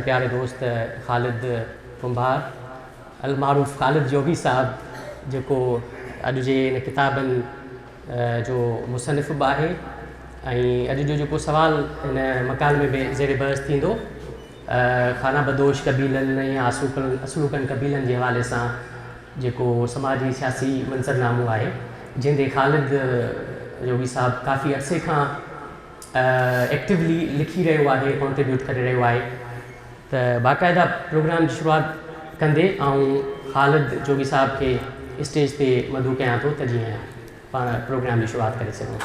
جي پياري دوست خالد ڪنڀار المعروف خالد جوڳي صاحب جيڪو اڄ جي هن ڪتابن جو مصنف به آهي ۽ اڄ جو جيڪو سوال هن مڪالمي ۾ زير بحث ٿيندو خانه بدوش قبيلن ۽ اصلوڪن قبيلن جي حوالي سان جيڪو سماجي سياسي منظرنامو آهي جنهن تي خالد جوڳي صاحب ڪافي عرصي کان ايڪٽيولي لکي رهيو آهي ڪنٽريبيوٽ ڪري رهيو آهي ته باقاعده پروگرام جي شروعات ڪندي آئون خالد جوڳي صاحب کي اسٽيج تي مدعو ڪيان ٿو ته جيئن پاڻ پروگرام جي شروعات ڪري سگهون.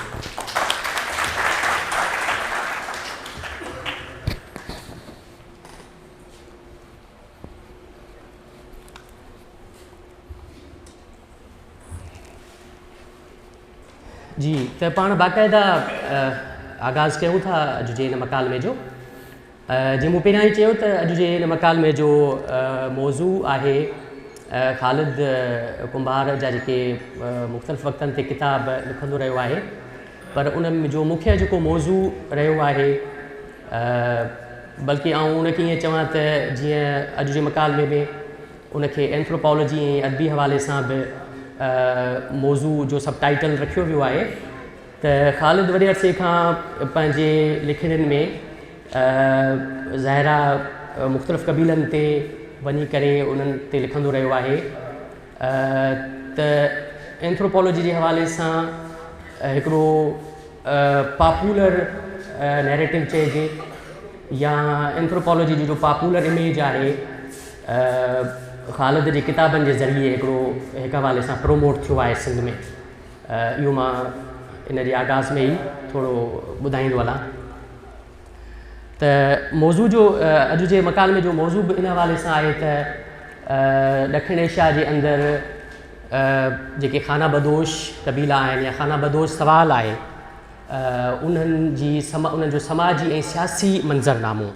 جي ته پاڻ باقاعده آغاز ڪيون ٿا اڄ جي هن مڪالمي جو. جيئن مون پهريان ئي چيو ته اڄ جي هن مڪالمي جو موضوع آهي خالد ڪنڀار جا جيڪي مختلف وقتن تي ڪتاب لکندو رهيو آهي پر ان جو مکيه جيڪو موضوع رهيو آهي بلڪه آئون ان کي ائين چوان ته جيئن اڄ جي مڪالمي ۾ ان کي اينٿروپالاجي ۽ ادبي حوالي سان به موضوع جو سب ٽائيٽل رکيو ويو آهي ته خالد وڏي عرصي کان پنهنجي لکڻين ۾ ظاهر آ مختلف قبيلن تي وڃي ڪري انهن تي لکندو رهيو آهي ته اينٿروپالاجي جي حوالي سان هڪڙو پاپولر نيريٽو چئجي يا اينٿروپالاجي جو جو پاپولر اميج آهي خالد جي ڪتابن جي ذريعي هڪڙو هڪ حوالي سان پروموٽ ٿيو آهي سنڌ ۾ اهو مان ان جي آغاز ۾ ئي ٿورو ٻڌائيندو هلان ته موضوع جو اڄ جي مڪالمي جو موضوع به ان حوالي سان آهي ته ڏکڻ ايشيا جي اندر جيڪي خانه بدوش قبيلا آهن يا خانه بدوش سوال آهي انهن جي انهن جو سماجي ۽ سياسي منظرنامو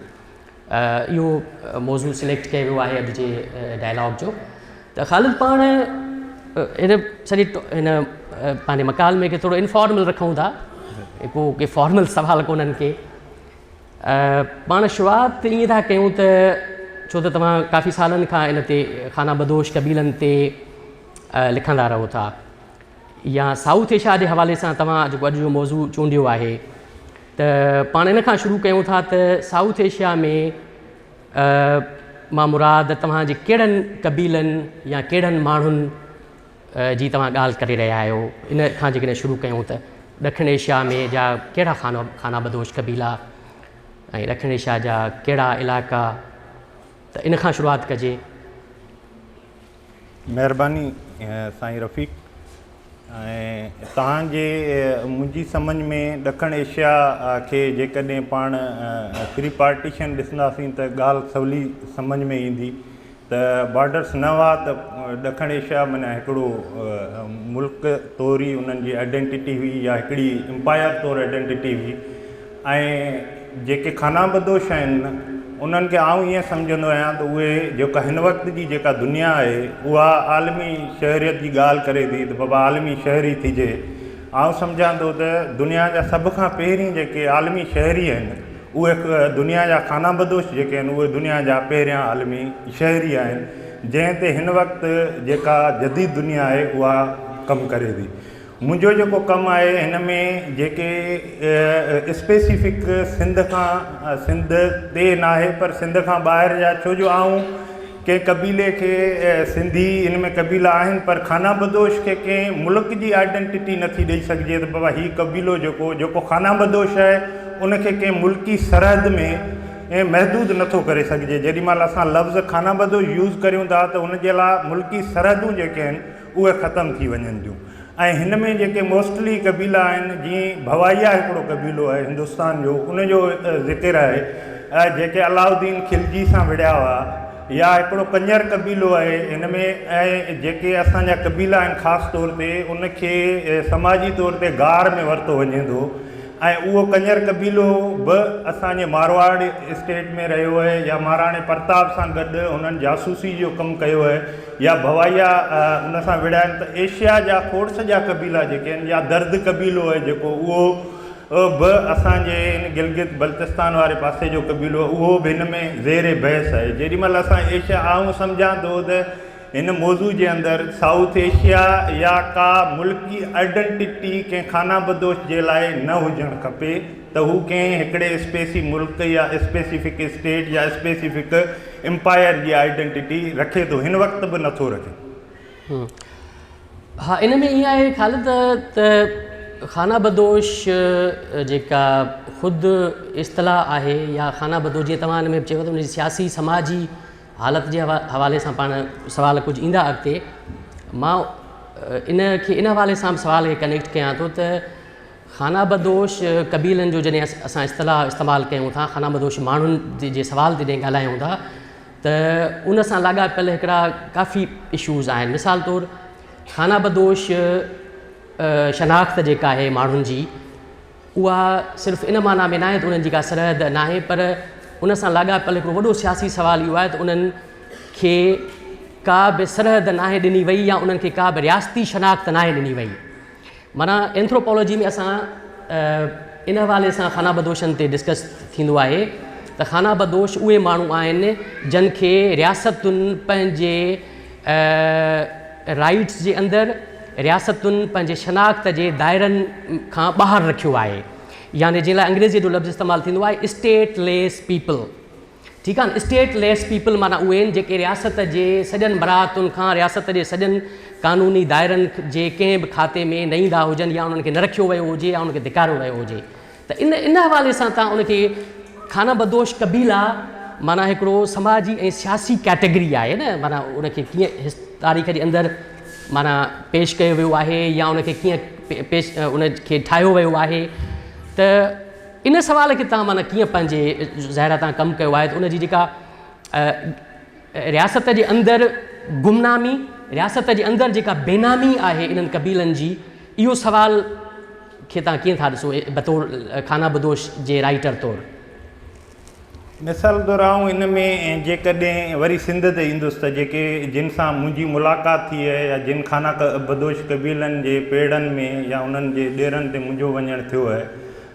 اهو موضوع سليڪٽ ڪيو ويو آهي اڄ جي ڊائلاگ جو ته خالد پاڻ هن سڄي هن پنهنجي مڪالمي کي ٿورو انفارمل رکون ٿا ڪو ڪي فارمل سوال ڪونهن ڪي پاڻ شروعات ائين ٿا ڪيون ته ڇو ته توهان ڪافي سالن کان ان تي خانه بدوش قبيلن تي لکندا رهو ٿا يا سائوٿ ايشيا جي حوالي سان توهان جيڪو اڄ جو موضوع چونڊيو آهي ته پاڻ ان کان شروع ڪيون ٿا ته سائوٿ ايشيا ۾ مان مراد توهان جي ڪهڙن قبيلن يا ڪهڙن ماڻهن جي توهان ڳالهه ڪري رهيا آهيو ان کان جيڪڏهن شروع ڪيون ته ڏکڻ ايشيا ۾ جا ڪهڙا خانه خانه بدوش قبيلا ۽ ڏکڻ ايشيا جا ڪهڙا علائقا ته ان کان شروعات ڪجي. مهرباني سائين رفيق ۽ توهان جي منهنجي سمجهه ۾ ڏکڻ ايشيا کي جيڪڏهن پاڻ فري پارٽيشن ڏسنداسين ته ڳالهه سولي سمجهه ۾ ايندي ته بارڊرس نه هئا ته ڏکڻ ايشيا معنيٰ هڪڙو ملڪ طور ئي انهن جي آئيڊينٽيٽي هئي يا هڪڙي امپائر طور آئيڊينٽيٽي هئي ۽ جيڪي خانه بدوش آهن انهن کي آئون ائين سمجهندو آهيان ته اهي جيڪا هن وقت جي جيڪا دنيا آهي اها عالمي شهريت جي ڳالهه ڪري ٿي ته بابا عالمي شهري ٿجي آئون سمجهان ٿو ته دنيا جا سڀ کان پهرين جيڪي عالمي شهري آهن اهي دنيا جا خانه بدوش جيڪي آهن اهي دنيا جا پهريان عالمي شهري آهن جنهن تي هن وقت جيڪا جديد دنيا آهي اها ڪم ڪري ٿي. منهنجو جيڪو ڪم آهي هن ۾ جيڪي اسپيسيفڪ سنڌ کان سنڌ تي ناهي پر سنڌ کان ٻاهر جا ڇو جو آئون ڪنهن قبيلي کي سنڌي ان ۾ قبيلا آهن پر خانه بدوش کي ڪنهن ملڪ جي آئيڊنٽيٽي نٿي ڏئي سگهجي ته بابا هي قبيلو جيڪو جيڪو خانه بدوش آهي ان کي ڪنهن ملڪي سرحد ۾ محدود نٿو ڪري سگهجي جيڏي مهل اسان لفظ خانه بدوش يوز ڪريون ٿا ته ان جي لاء ملڪي سرحدون جيڪي آهن اهي ختم ٿي وڃن ٿيون ۽ هن ۾ جيڪي موسٽلي قبيلا آهن جيئن ڀوائيا هڪڙو قبيلو آهي هندستان جو ان جو ذڪر آهي جيڪي علاء الدين خلجي سان وڙهيا هئا يا هڪڙو ڪڃر قبيلو آهي هن ۾ ۽ جيڪي اسان جا قبيلا آهن خاص طور تي ان کي سماجي طور تي گار ۾ ورتو وڃي ٿو ۽ اهو ڪڃر قبيلو به اسان جي مارواڙ اسٽيٽ ۾ رهيو آهي يا مهاراڻي پرتاب سان گڏ هنن جاسوسي جو ڪم ڪيو آهي يا ڀوائيا ان سان وڙهيا آهن ته ايشيا جا کوڙ سڄا قبيلا جيڪي آهن يا درد قبيلو آهي جيڪو اهو به اسان جي هن گلگت بلتستان واري پاسي جو قبيلو اهو به هن ۾ زير بحث آهي. جيڏي مهل اسان ايشيا آئون سمجهان ٿو ته هن موضوع جي اندر سائوٿ ايشيا يا ڪا ملڪي آئيڊنٽيٽي ڪنهن خانه بدوش جي لاء نه هجڻ کپي ته هو ڪنهن هڪڙي اسپيسي ملڪ يا اسپيسيفڪ اسٽيٽ يا اسپيسيفڪ امپائر جي آئيڊنٽيٽي رکي ٿو هن وقت به نٿو رکي. ها ان ۾ ائين آهي خالد ته خانه بدوش جيڪا خود اصطلاح آهي يا خانه بدوش جيئن توهان ان ۾ چيو ته ان جي سياسي سماجي حالت جي حوالي سان پاڻ سوال ڪجهه ايندا اڳتي مان ان کي ان حوالي سان به سوال کي ڪنيڪٽ ڪيان ٿو ته خانه بدوش قبيلن جو جڏهن اسان اصطلاح استعمال ڪيون ٿا خانه بدوش ماڻهن جي سوال تي جڏهن ڳالهايون ٿا ته ان سان لاڳاپيل هڪڙا ڪافي اشوز آهن مثال طور خانه بدوش شناخت جيڪا آهي ماڻهن جي اها صرف ان معنيٰ ۾ ناهي ته انهن جي ڪا سرحد ناهي پر ان سان لاڳاپيل هڪڙو وڏو سياسي سوال اهو آهي ته انهن کي ڪا به سرحد ناهي ڏني وئي يا انهن کي ڪا به رياستي شناخت ناهي ڏني وئي. معنيٰ اينٿروپالاجي ۾ اسان ان حوالي سان خانه بدوشن تي ڊسڪس ٿيندو آهي ته خانه بدوش اهي ماڻهو آهن جن کي رياستن پنهنجي رائيٽس جي اندر رياستن پنهنجي شناخت جي دائرن کان ٻاهر رکيو آهي يعني جنهن لاء انگريزي جو لفظ استعمال ٿيندو آهي اسٽيٽ ليس پيپل ٺيڪ آهي نه اسٽيٽ ليس پيپل معنيٰ اهي آهن جيڪي رياست جي سڄن مراعتن کان رياست جي سڄن قانوني دائرن جي ڪنهن به کاتي ۾ نه ايندا هجن يا انهن کي نه رکيو ويو هجي يا انهن کي ڌڪاريو ويو هجي ته ان ان حوالي سان تان ان کي خانه بدوش قبيلا معنيٰ هڪڙو سماجي ۽ سياسي ڪيٽيگري آهي نه معنيٰ ان کي ڪيئن تاريخ جي اندر معنيٰ پيش ڪيو ويو آهي يا ان کي ڪيئن پيش ان کي ٺاهيو ويو آهي ته ان سوال کي تان معنيٰ ڪيئن پنهنجي ظاهر تان ڪم ڪيو آهي ته ان جي جيڪا رياست جي اندر گمنامي رياست جي اندر جيڪا بينامي آهي انهن قبيلن جي اهو سوال کي توهان ڪيئن ٿا ڏسو بطور خانه بدوش جي رائيٽر طور؟ مثال طور آئون ان ۾ جيڪڏهن وري سنڌ تي ايندس ته جيڪي جن سان منهنجي ملاقات ٿي آهي يا جن خانه بدوش قبيلن جي پيڙن ۾ يا انهن جي ڏيرن تي منهنجو وڃڻ ٿيو آهي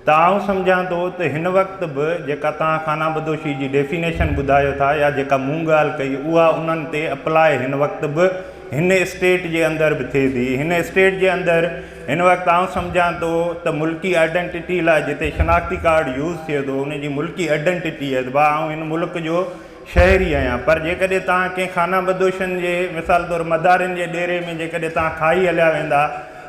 ته آئون سمجهان ٿو ته هن وقت به جيڪا توهان خانه بدوشي جي ڊيفينيشن ٻڌايو ٿا يا جيڪا مون ڳالهه ڪئي اها انهن تي اپلاء هن وقت به هن اسٽيٽ جي اندر به ٿئي ٿي. هن اسٽيٽ جي اندر هن وقت آئون سمجهان ٿو ته ملڪي آئيڊنٽيٽي لاء جتي شناختي ڪارڊ يوز ٿئي ٿو ان جي ملڪي آئيڊنٽيٽي آهي ته ڀاء آئون هن ملڪ جو شهري آهيان پر جيڪڏهن توهان ڪنهن خانه بدوشن جي مثال طور مدارين جي ڏيري ۾ جيڪڏهن توهان کائي هليا ويندا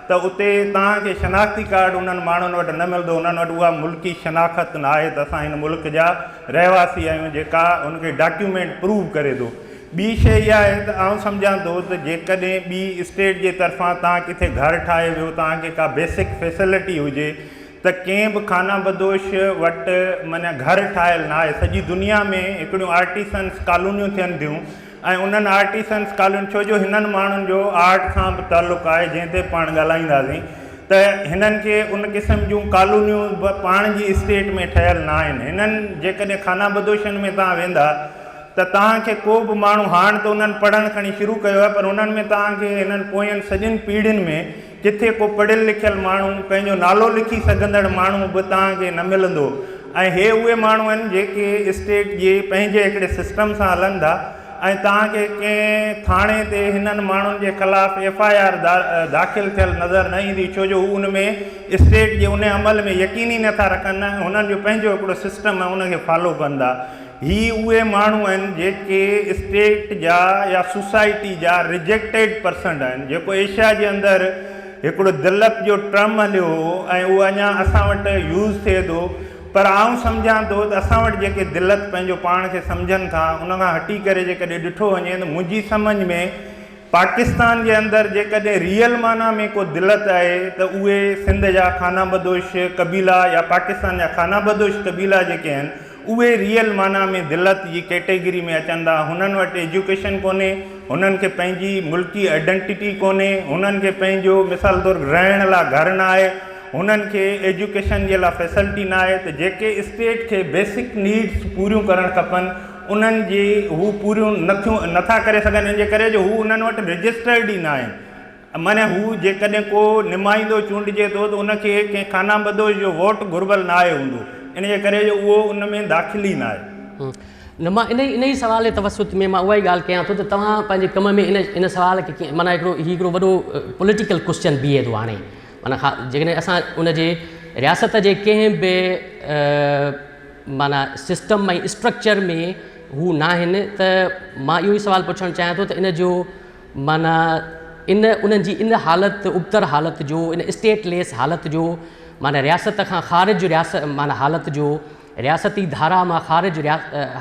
ته اتي توهان کي شناختي ڪارڊ انهن ماڻهن وٽ نه ملندو انهن وٽ اها ملڪي شناخت نه آهي ته اسان هن ملڪ جا رهواسي آهيون جيڪا ان کي ڊاڪيومينٽ پروو ڪري ٿو ٻي شيء اها آهي ته آئون سمجهان ٿو ته جيڪڏهن ٻي اسٽيٽ جي طرفان توهان ڪٿي گهر ٺاهي ويو توهان کي ڪا بيسڪ فيسلٽي هجي ته ڪنهن به خانه بدوش وٽ معنيٰ گهر ٺاهيل نه آهي. سڄي دنيا ۾ هڪڙيون آرٽيسنس ڪالونيون ٿين ٿيون ۽ انهن آرٽيسنس ڪالونين ڇو جو هنن ماڻهن جو آرٽ سان به تعلق آهي جنهن تي پاڻ ڳالهائينداسين ته هنن کي ان قسم جون ڪالونيون به پاڻ جي اسٽيٽ ۾ ٺهيل نه آهن. هنن جيڪڏهن خانه بدوشن ۾ توهان ويندا ته توهان کي ڪو به ماڻهو هاڻ ته انهن پڙهڻ کڻي شروع ڪيو آهي پر انهن ۾ توهان کي هنن پوين سڄين پيڙهين ۾ ڪٿي ڪو پڙهيل لکيل ماڻهو، پنهنجو نالو لکي سگهندڙ ماڻهو به توهان کي نه ملندو ۽ هي اهي ماڻهو آهن جيڪي اسٽيٽ جي پنهنجي هڪڙي سسٽم سان هلن ٿا ۽ توهان کي ڪنهن ٿاڻي تي هنن ماڻهن جي خلاف ايف I R داخل ٿيل نظر نه ايندي ڇو جو هو ان ۾ اسٽيٽ جي ان عمل ۾ يقين ئي نٿا رکن ۽ هنن جو پنهنجو هڪڙو سسٽم آهي ان کي فالو ڪن ٿا. هي اهي ماڻهو آهن جيڪي اسٽيٽ جا يا سوسائٽي جا ريجيڪٽيڊ پرسنٽ آهن جيڪو ايشيا جي اندر هڪڙو دلت جو ٽرم هليو هو ۽ اهو اڃا اسان وٽ يوز ٿئي ٿو پر آئون سمجهان ٿو ته اسان وٽ جيڪي دلت پنهنجو پاڻ کي سمجهن ٿا ان کان هٽي ڪري جيڪڏهن ڏٺو وڃي ته منهنجي سمجهه ۾ پاڪستان جي اندر جيڪڏهن ريئل معنيٰ ۾ ڪو دلت آهي ته اهي سنڌ جا خانه بدوش قبيلا يا پاڪستان جا خانه بدوش قبيلا جيڪي آهن اهي ريئل معنيٰ ۾ دلت جي ڪيٽيگري ۾ اچن ٿا. هنن وٽ ايجوڪيشن ڪونهي، هنن کي پنهنجي ملڪي آئيڊنٽيٽي ڪونهي، هنن کي پنهنجو مثال طور رهڻ لاء گهر نه آهي، هنن کي ايجوڪيشن جي لاء فيسلٽي نه آهي ته جيڪي اسٽيٽ کي بيسڪ نيڊس پوريون ڪرڻ کپن انهن جي هو پوريون نٿيون نٿا ڪري سگهن ان جي ڪري جو هو انهن وٽ رجسٽرڊ ئي نه آهن. معنيٰ هو جيڪڏهن ڪو نمائندو چونڊجي ٿو ته ان کي ڪنهن خانه بدوش جو ووٽ گهربل ناهي هوندو ان جي ڪري جو اهو ان ۾ داخل ئي ناهي. نه مان انهي انهي سوال جي توسط ۾ مان اها ئي ڳالهه ڪيان ٿو ته توهان پنهنجي ڪم ۾ ان ان سوال کي ڪيئن معنيٰ هڪڙو هي هڪڙو وڏو پوليٽيڪل ڪوسچن بيهي ٿو هاڻي معنيٰ جيڪڏهن اسان ان جي رياست جي ڪنهن به معنيٰ سسٽم ۽ اسٽرڪچر ۾ هو ناهن ته مان اهو ئي سوال پڇڻ چاهيان ٿو ته ان جو معنيٰ ان انهن جي ان حالت ابتر حالت جو ان اسٽيٽ ليس حالت جو معنيٰ رياست کان خارج رياست معنيٰ حالت جو رياستي ڌارا مان خارج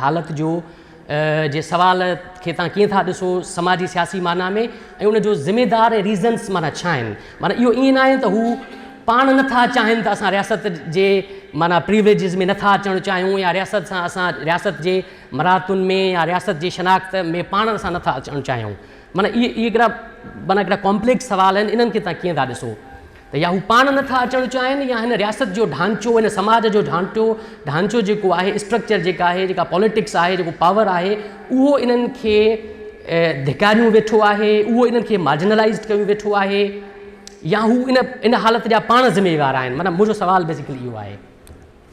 حالت جو جي سوال کي تان ڪيئن ٿا ڏسو سماجي سياسي معنيٰ ۾ ۽ ان جو ذميدار ۽ ريزنس معنيٰ ڇا آهن معنيٰ اهو ائين ناهي ته هو پاڻ نٿا چاهين ته اسان رياست جي معنيٰ پريوليجز ۾ نٿا اچڻ چاهيون يا رياست سان اسان رياست جي مراعتن ۾ يا رياست جي شناخت ۾ پاڻ اسان نٿا اچڻ چاهيون معنيٰ اهي اهي هڪڙا معنيٰ هڪڙا ڪامپليڪس سوال آهن انهن کي توهان ڪيئن ٿا ڏسو ته يا هو پاڻ نٿا اچڻ چاهين يا هن رياست جو ڍانچو هن سماج جو ڍانچو ڍانچو جيڪو آهي اسٽرڪچر جيڪا آهي جيڪا پاليٽڪس آهي جيڪو پاور آهي اهو انهن کي ڌڪاريون ويٺو آهي اهو انهن کي مارجنلائزڊ ڪيون ويٺو آهي يا هو ان ان حالت جا پاڻ ذميوار آهن معنيٰ منهنجو سوال بيسيڪلي اهو آهي.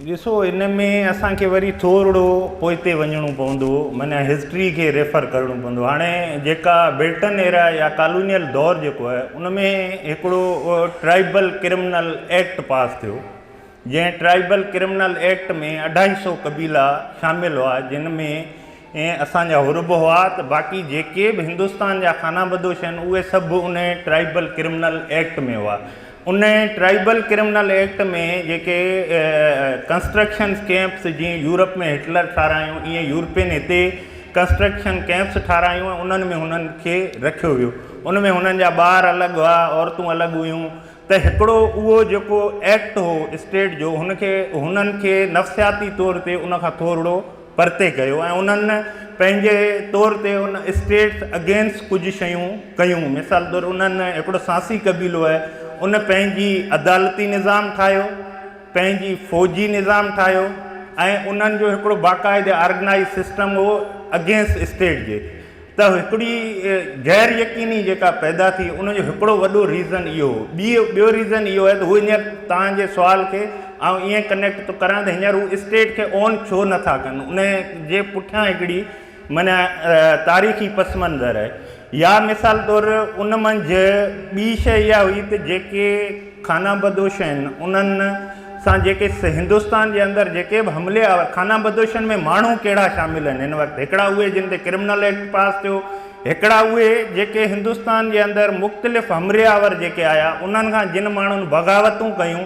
ڏسو ان ۾ اسان کي وري ٿورڙو پوئتي وڃڻو پوندو معنيٰ هسٽري کي ريفر ڪرڻو پوندو هاڻي جيڪا برٽن ايرا يا ڪالونيل دور جيڪو آهي ان ۾ هڪڙو ٽرائبل ڪرمنل ايڪٽ پاس ٿيو جنهن ٽرائبل ڪرمنل ايڪٽ ۾ اڍائي سو قبيلا شامل هئا جن ۾ اسان جا حر به هئا ته باقي جيڪي به هندستان جا خانه بدوش آهن اهي سڀ ان ٽرائبل ڪرمنل ايڪٽ ۾ هئا ان ٽرائيبل ڪرمنل ايڪٽ ۾ جيڪي ڪنسٽرڪشنس ڪيمپس جيئن يورپ ۾ هٽلر ٺارايون ايئن يورپين هتي ڪنسٽرڪشن ڪيمپس ٺارايون ۽ انهن ۾ هنن کي رکيو ويو ان ۾ هنن جا ٻار الڳ هئا عورتون الڳ هيون ته هڪڙو اهو جيڪو ايڪٽ هو اسٽيٽ جو هن کي هنن کي نفسياتي طور تي ان کان ٿورڙو پرتي ڪيو ۽ انهن پنهنجي طور تي ان اسٽيٽس اگينسٽ ڪجهه شيون ڪيون مثال طور انهن هڪڙو سانسي قبيلو آهي ان پنهنجي عدالتي نظام ٺاهيو پنهنجي فوجي نظام ٺاهيو ۽ انهن جو هڪڙو باقاعدي آرگنائز سسٽم هو اگينسٽ اسٽيٽ جي ته هڪڙي غير يقيني جيڪا پيدا ٿي ان جو هڪڙو وڏو ريزن اهو هو. ٻي ٻيو ريزن اهو آهي ته هو هينئر توهان جي سوال کي آئون ائين ڪنيڪٽ ٿو ڪران ته هينئر هو اسٽيٽ کي اون ڇو نه ٿا ڪن ان جي پٺيان هڪڙي معنيٰ تاريخي پس منظر آهي يا مثال طور ان منجهه ٻي شيء اها هئي ته جيڪي خانه بدوش آهن انهن سان جيڪي هندستان جي اندر جيڪي به حملي آور خانه بدوشن ۾ ماڻهو ڪهڙا شامل آهن هن وقت هڪڙا اهي جن تي ڪرمنل ايڪٽ پاس ٿيو هڪڙا اهي جيڪي هندستان جي اندر مختلف حملي آور جيڪي آيا انهن کان جن ماڻهن بغاوتون ڪيون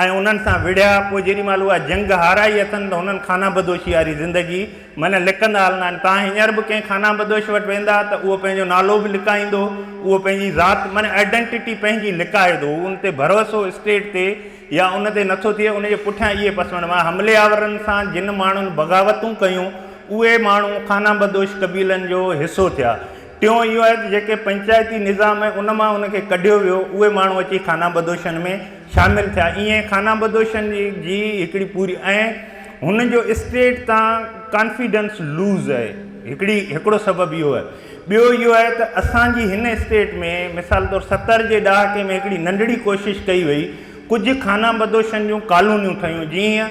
۽ انهن سان وڙهيا پوء جيڏي مهل اها جنگ هارائي اٿن ته هنن خانه بدوشي واري زندگي معنيٰ لڪندا هلندا آهن. توهان هينئر به ڪنهن خانه بدوش وٽ ويندا ته اهو پنهنجو نالو به لڪائيندو، اهو پنهنجي ذات معنيٰ آئيڊنٽيٽي پنهنجي لڪائي ٿو. هو ان تي ڀروسو اسٽيٽ تي يا ان تي نٿو ٿئي، ان جي پٺيان اهي پس منظر معنيٰ حملي آورن سان جن ماڻهن بغاوتون ڪيون، اهي ماڻهو خانه بدوش قبيلن جو حصو ٿيا. ٽيون اهو آهي ته جيڪي پنچائتي نظام آهي ان مان ان کي ڪڍيو ويو، اهي ماڻهو اچي خانه بدوشن ۾ شامل ٿيا. ائين خانه بدوشن جي هڪڙي پوري ۽ هن جو اسٽيٽ تان ڪانفيڊنس لوز آهي هڪڙي هڪڙو سبب اهو آهي ٻيو اهو آهي ته اسان جي هن اسٽيٽ ۾ مثال طور 70 جي ڏهاڪي ۾ هڪڙي ننڍڙي ڪوشش ڪئي وئي ڪجهه خانه بدوشن جون ڪالونيون ٺهيون جيئن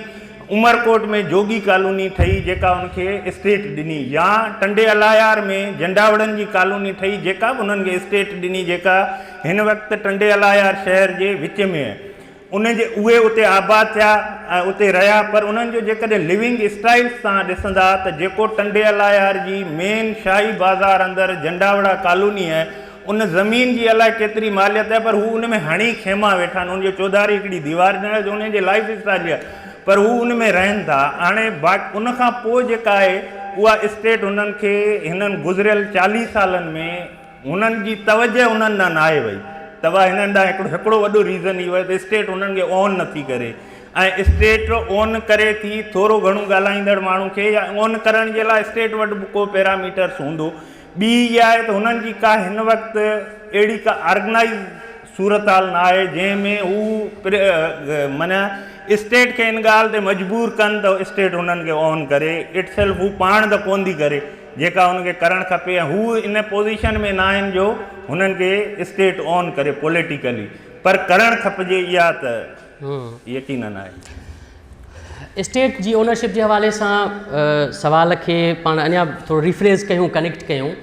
عمرڪوٽ ۾ جوڳي ڪالوني ٺهي جيڪا ان کي اسٽيٽ ڏني يا ٽنڊي الايار ۾ جنڊاوڙن جي ڪالوني ٺهي جيڪا به انهن کي اسٽيٽ ڏني جيڪا هن وقت ٽنڊي الايار شهر جي وچ ۾ آهي ان جي اهي اتي آباد ٿيا ۽ اتي رهيا پر انهن جو جيڪڏهن لونگ اسٽائلز توهان ڏسندا ته جيڪو ٽنڊي الايار جي مين شاهي بازار اندر جنڊاوڙا ڪالوني آهي ان زمين جي الائي ڪيتري ماليت آهي پر هو ان ۾ هڻي خيما ويٺا آهن ان جي چوڌاري هڪڙي ديوار ڏنل آهي جو انهن جي لائف اسٽائل جي آهي پر هو ان ۾ رهن ٿا هاڻي ان کان پوء جيڪا آهي اها اسٽيٽ هنن کي هنن گذريل 40 سالن ۾ هنن جي توجه انهن ڏانهن ناهي وئي ته اها هنن ڏانهن هڪڙو هڪڙو وڏو ريزن اهو آهي ته اسٽيٽ هنن کي اون نٿي ڪري ۽ اسٽيٽ اون ڪري ٿي ٿورو گهڻو ڳالهائيندڙ ماڻهو کي يا اون ڪرڻ جي لاء اسٽيٽ وٽ به ڪو پيراميٽرس هوندو ٻي اها آهي ته هنن جي ڪا هن وقت اهڙي ڪا آرگنائز صورتحال نه آهي جنهن ۾ هو معنيٰ اسٽيٽ کي ان ڳالهه تي مجبور ڪن ته اسٽيٽ هنن کي اون ڪري it self هو پاڻ ته ڪونه ٿي ڪري. جيڪا هن کي ڪرڻ کپي ۽ هو ان پوزيشن ۾ ناهن جو هنن کي اسٽيٽ اون ڪري پوليٽيڪلي پر ڪرڻ کپجي اها ته يقينن آهي. اسٽيٽ جي اونرشپ جي حوالي سان سوال کي پاڻ اڃا ٿورو ريفريز ڪيون ڪنيڪٽ ڪيون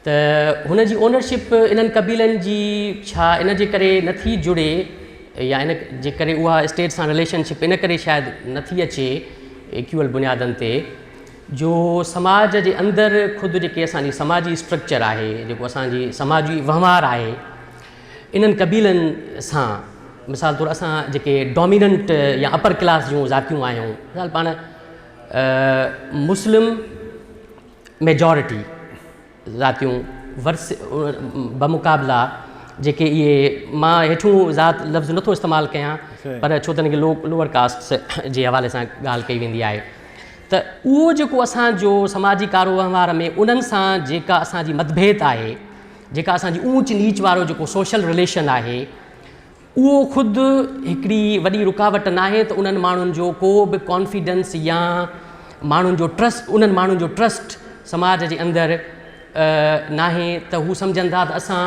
ته هن جي اونرشپ انهن قبيلن جي ڇا ان جي ڪري نٿي جڙي يا ان جي ڪري اها اسٽيٽ سان رليشن شپ ان ڪري شايد نٿي اچي ايڪيول بنيادن تي جو سماج جي اندر خود جيڪي اسان جي سماجي اسٽرڪچر آهي جيڪو اسان جي سماجي وهنوار آهي انهن قبيلن سان مثال طور اسان جيڪي ڊوميننٽ يا اپر ڪلاس جون ذاتيون آهيون مثال پاڻ مسلم ميجارٽي ذاتيون ورس بمقابلا جيڪي اهي مان هيٺون ذات لفظ نٿو استعمال ڪيان پر ڇو ته ان کي لوئر ڪاسٽس جي حوالي سان ڳالهه ڪئي ويندي آهي ته اهو جيڪو اسان جو سماجي ڪارو وهنوار ۾ انهن سان جيڪا اسان جي متڀيد آهي جيڪا اسان جي اونچ نيچ وارو جيڪو سوشل رليشن آهي اهو خود هڪڙي وڏي رڪاوٽ ناهي ته انهن ماڻهن جو ڪو به ڪانفيڊنس يا ماڻهن جو ٽرسٽ انهن ماڻهن جو ٽرسٽ سماج جي اندر ناهي ته هو سمجهن ٿا ته اسان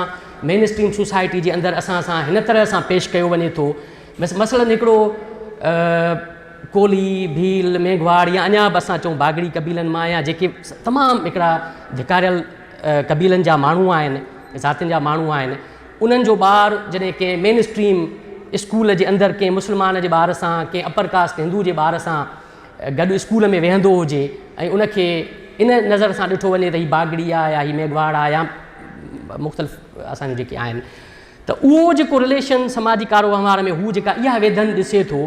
مين اسٽريم سوسائٽي جي اندر اسان سان هن طرح سان پيش ڪيو وڃي ٿو مثلاً هڪڙو ڪولهي، ڀيل، مينگهواڙ يا اڃا به اسان چئون باگڙي قبيلن مان يا جيڪي تمام هڪڙا ڌڪاريل قبيلن جا ماڻهو آهن ذاتين جا ماڻهو آهن انهن جو ٻار جڏهن ڪنهن مين اسٽريم اسڪول جي اندر ڪنهن مسلمان جي ٻار سان ڪنهن اپر ڪاسٽ هندو جي ٻار سان گڏ اسڪول ۾ ويهندو هجي ۽ ان کي ان نظر سان ڏٺو وڃي ته هي باگڙي آهي يا هي ميگهواڙ آهي يا مختلف اسان جون جيڪي آهن ته اهو جيڪو رليشن سماجي ڪارو وهنوار ۾ هو جيڪا اها ويڌن ڏسي ٿو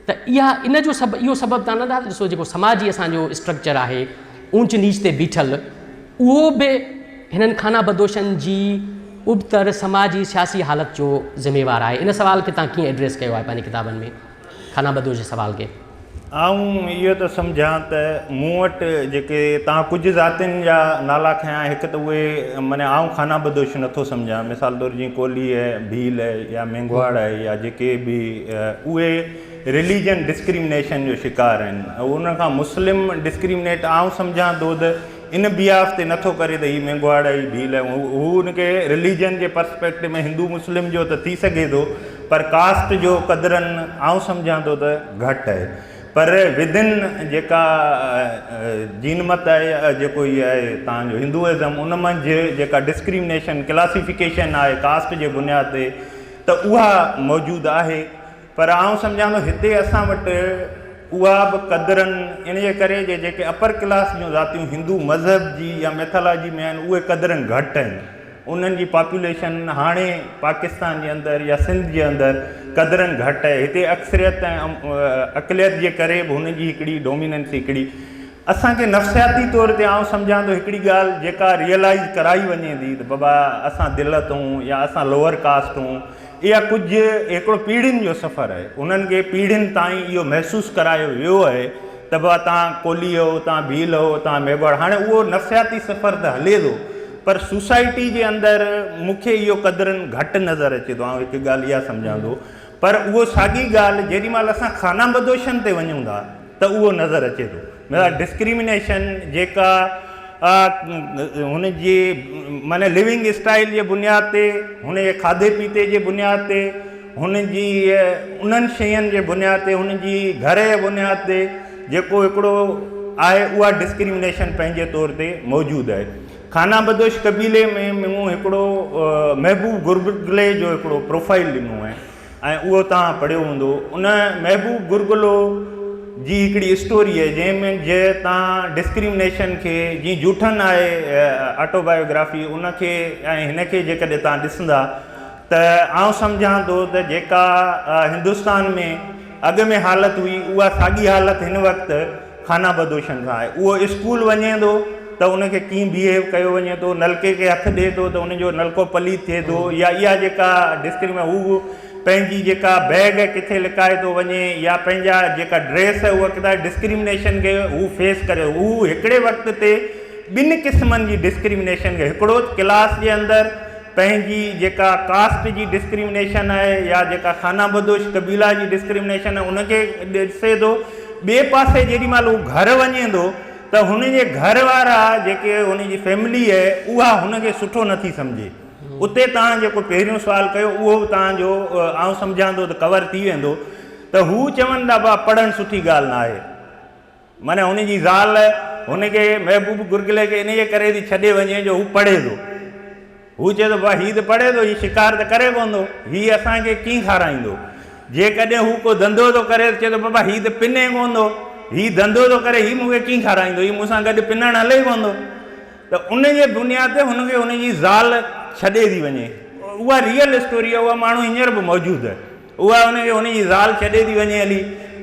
ته اها ان جو سبب اهو سبب تان نه ڏسو جيڪو سماجي اسان جو اسٽرڪچر آهي اونچ نيچ تي بيٺل اهو به هنن خانه بدوشن جي ابتڙ سماجي سياسي حالت جو ذميوار آهي. ان سوال کي توهان ڪيئن ايڊريس ڪيو آهي پنهنجي ڪتابن ۾ خانه بدوش جي سوال کي؟ آئون اهو ٿو سمجهان ته مون وٽ جيڪي توهان ڪجهه ذاتين جا نالا کنيا هڪ ته اهي معني آئون خانه بدوش نٿو سمجهان مثال طور جيئن ڪولهي آهي ڀيل آهي يا مينگهواڙ آهي يا جيڪي به اهي رليجن ڊسڪريمنيشن جو شڪار آهن ان کان مسلم ڊسڪريمنيٽ آئون سمجهان ٿو ته ان بيهاف تي نٿو ڪري ته هي مينگهواڙ آهي هي ڀيل آهي هو ان کي رليجن جي پرسپيڪٽو ۾ هندو مسلم جو ته ٿي سگهي ٿو پر ڪاسٽ جو قدرن آئون سمجهان ٿو ته گهٽ آهي پر ودن جيڪا جين مت آهي جيڪو هي آهي تان جو هندوازم ان منجهه جيڪا ڊسڪريمنيشن ڪلاسيفڪيشن آهي ڪاسٽ جي بنياد تي ته اها موجود آهي پر آئون سمجهان ٿو هتي اسان وٽ اها به قدرن ان جي ڪري جي جيڪي اپر ڪلاس جون ذاتيون هندو مذهب جي يا ميٿالاجي ۾ آهن اهي قدرن گهٽ آهن انهن جي پاپوليشن هاڻي پاڪستان جي اندر يا سنڌ جي اندر قدرن گهٽ آهي هتي اڪثريت ۽ اقليت جي ڪري به هنن جي هڪڙي ڊوميننس هڪڙي اسان کي نفسياتي طور تي آئون سمجهان ٿو هڪڙي ڳالهه جيڪا ريئلائز ڪرائي وڃي ٿي ته بابا اسان دلت هون يا اسان لوئر ڪاسٽ هون اها ڪجهه هڪڙو پيڙهين جو سفر آهي. انهن کي پيڙهين تائين اهو محسوس ڪرايو ويو آهي ته بابا توهان ڪولهي هو، توهان ڀيل هو، توهان ميگهواڙ. هاڻي اهو نفسياتي سفر ته هلي ٿو پر سوسائٽي جي اندر مون کي اهو قدرن گهٽ نظر اچي ٿو. آئون هڪ ڳالهه اها سمجهان ٿو پر اهو ساڳي ڳالهه جيڏي مهل اسان خانه بدوشن تي وڃون ٿا ته اهو نظر اچي ٿو. مطلب ڊسڪريمنيشن جيڪا هن جي معنيٰ لونگ اسٽائل جي بنياد تي هن جي کاڌي پيتي جي بنياد تي هن جي انهن شين جي بنياد تي هن جي گهر جي بنياد تي جيڪو هڪڙو آهي اها ڊسڪريمنيشن پنهنجي طور تي موجود آهي خانه بدوش قبيلي ۾ مون هڪڙو محبوب گرگلي جو هڪڙو پروفائل ڏنو آهي ۽ اهو توهان پڙهيو هوندو. ان محبوب گرگلو جي هڪڙي اسٽوري آهي جنهن ۾ جي توهان ڊسڪريمنيشن کي جيئن جوٺن آهي آٽو بايوگرافي ان کي ۽ هن کي جيڪڏهن توهان ڏسندا ته آئون سمجهان ٿو ته جيڪا هندستان ۾ اڳ ۾ حالت هئي اها ساڳي حالت هن وقت خانه بدوشن سان آهي. اهو اسڪول وڃي ٿو ته ان کي ڪيئن بيهيو ڪيو وڃي ٿو، نلڪي کي هٿ ڏئي ٿو ته ان جو نلڪو پليت ٿئي ٿو يا اها جيڪا ڊسڪريمي هو پنهنجي جيڪا بيگ ڪٿي لڪائي ٿو وڃي يا پنهنجا جيڪا ڊريس اها ڪٿا ڊسڪريمنيشن کي هو فيس ڪري ٿو. هو هڪڙي وقت تي ٻن قسمن جي ڊسڪريمنيشن کي هڪڙو ڪلاس جي اندر پنهنجي جيڪا ڪاسٽ جي ڊسڪريمنيشن آهي يا جيڪا خانه بدوش قبيلا جي ڊسڪريمنيشن آهي ان کي ڏسي ٿو ٻئي پاسي جيڏي مهل هو گهر وڃي ٿو ته هن جي گهر وارا جيڪي هن جي فيملي آهي اها هن کي سٺو نٿي سمجهي. اتي توهان جيڪو پهريون سوال ڪيو اهو به توهان جو آئون سمجهان ٿو ته ڪور ٿي ويندو ته هو چون ٿا بابا پڙهڻ سٺي ڳالهه ناهي. معنيٰ هن جي زال هن کي محبوب گرگلي کي انهيء ڪري ٿي ڇڏي وڃي جو هو پڙهي ٿو. هو چئي ٿو بابا هي ته پڙهي ٿو، هي شڪار ته ڪري ڪونه ٿو، هي اسان کي ڪيئن کارائيندو؟ جيڪڏهن هو ڪو ڌنڌو ٿو ڪري ته چئي ٿو بابا هي ته پني ڪونه ٿو، هي ڌنڌو ٿو ڪري، هي مون کي ڪيئن کارائيندو، هي مون سان گڏ پنڻ هلي ئي ڪونه ٿو. ته ان جي بنياد تي هن کي هن جي زال ڇڏي ٿي وڃي. اها ريئل اسٽوري آهي، اها ماڻهو هينئر به موجود آهي. اها هن کي هن جي زال ڇڏي ٿي وڃي هلي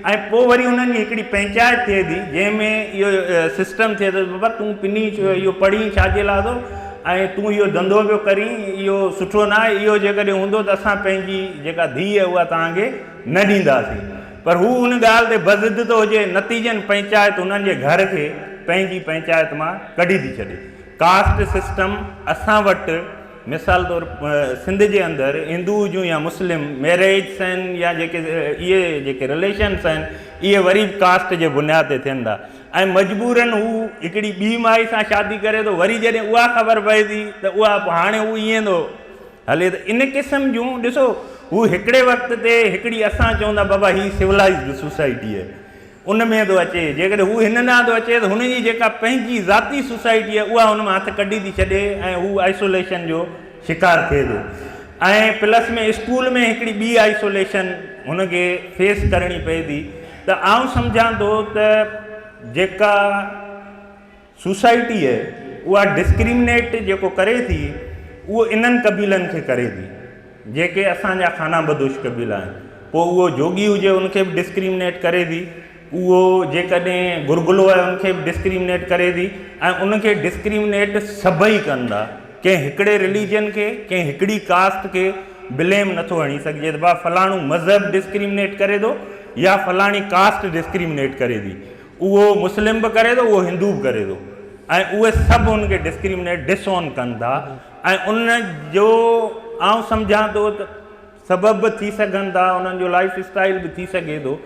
۽ پوء وري هنن جي هڪڙي پنچائت ٿئي ٿي جنهن ۾ اهو سسٽم ٿئي ٿو بابا تون پني اهو پڙهين ڇا جي لاء ٿو ۽ تون اهو ڌنڌو پيو ڪرين اهو سٺو نه آهي اهو جيڪڏهن هوندو ته اسان پنهنجي جيڪا ڌيء اها توهان کي نه ڏينداسين پر هو ان ڳالهه تي بضد ٿو هجي نتيجن پنچائت هنن جي گهر کي پنهنجي پنچائت مان ڪڍي ٿي ڇڏي ڪاسٽ سسٽم اسان وٽ مثال طور سنڌ جي اندر هندو هجون يا مسلم ميريجس آهن يا جيڪي اهي جيڪي رليشنس آهن اهي وري به ڪاسٽ جي بنياد تي ٿين ٿا ۽ مجبورن هو هڪڙي ٻي مائي سان شادي ڪري ٿو وري جڏهن اها خبر پئي ٿي ته اها هاڻي هو ائين ٿو هلي ته ان قسم جون ڏسو هو هڪڙي وقت تي هڪڙي اسان چون ٿا بابا هي سولائزڊ سوسائٽي آهي ان ۾ ٿو اچي، جيڪڏهن هو هن ڏانهن ٿو اچي ته هن جي جيڪا پنهنجي ذاتي سوسائٽي آهي اها هن مان هٿ ڪڍي ٿي ڇڏي ۽ هو آئسوليشن جو شڪار ٿئي ٿو ۽ پلس ۾ اسڪول ۾ هڪڙي ٻي آئسوليشن هن کي فيس ڪرڻي پئي ٿي ته آئون سمجهان ٿو ته جيڪا سوسائٽي اها ڊسڪريمنيٽ جيڪو ڪري ٿي اهو انهن قبيلن کي ڪري ٿي جيڪي اسان جا خانه بدوش قبيلا آهن پوء اهو جوڳي هجي ان کي به ڊسڪريمنيٽ ڪري ٿي اهو جيڪڏهن گرگلو آهي ان کي به ڊسڪريمنيٽ ڪري ٿي ۽ ان کي ڊسڪريمنيٽ سڀئي ڪن ٿا ڪنهن هڪڙي رليجن کي ڪنهن هڪڙي ڪاسٽ کي بليم نٿو هڻي سگهجي ته ڀا فلاڻو مذهب ڊسڪريمنيٽ ڪري ٿو يا فلاڻي ڪاسٽ ڊسڪريمنيٽ ڪري ٿي اهو مسلم به ڪري ٿو اهو هندو به ڪري ٿو ۽ اهي سڀ ان کي ڊسڪريمنيٽ ڊس اون ڪن ٿا ۽ ان جو آئون سمجهان ٿو ته سبب به ٿي سگهن ٿا انهن جو لائف اسٽائل به ٿي سگهي ٿو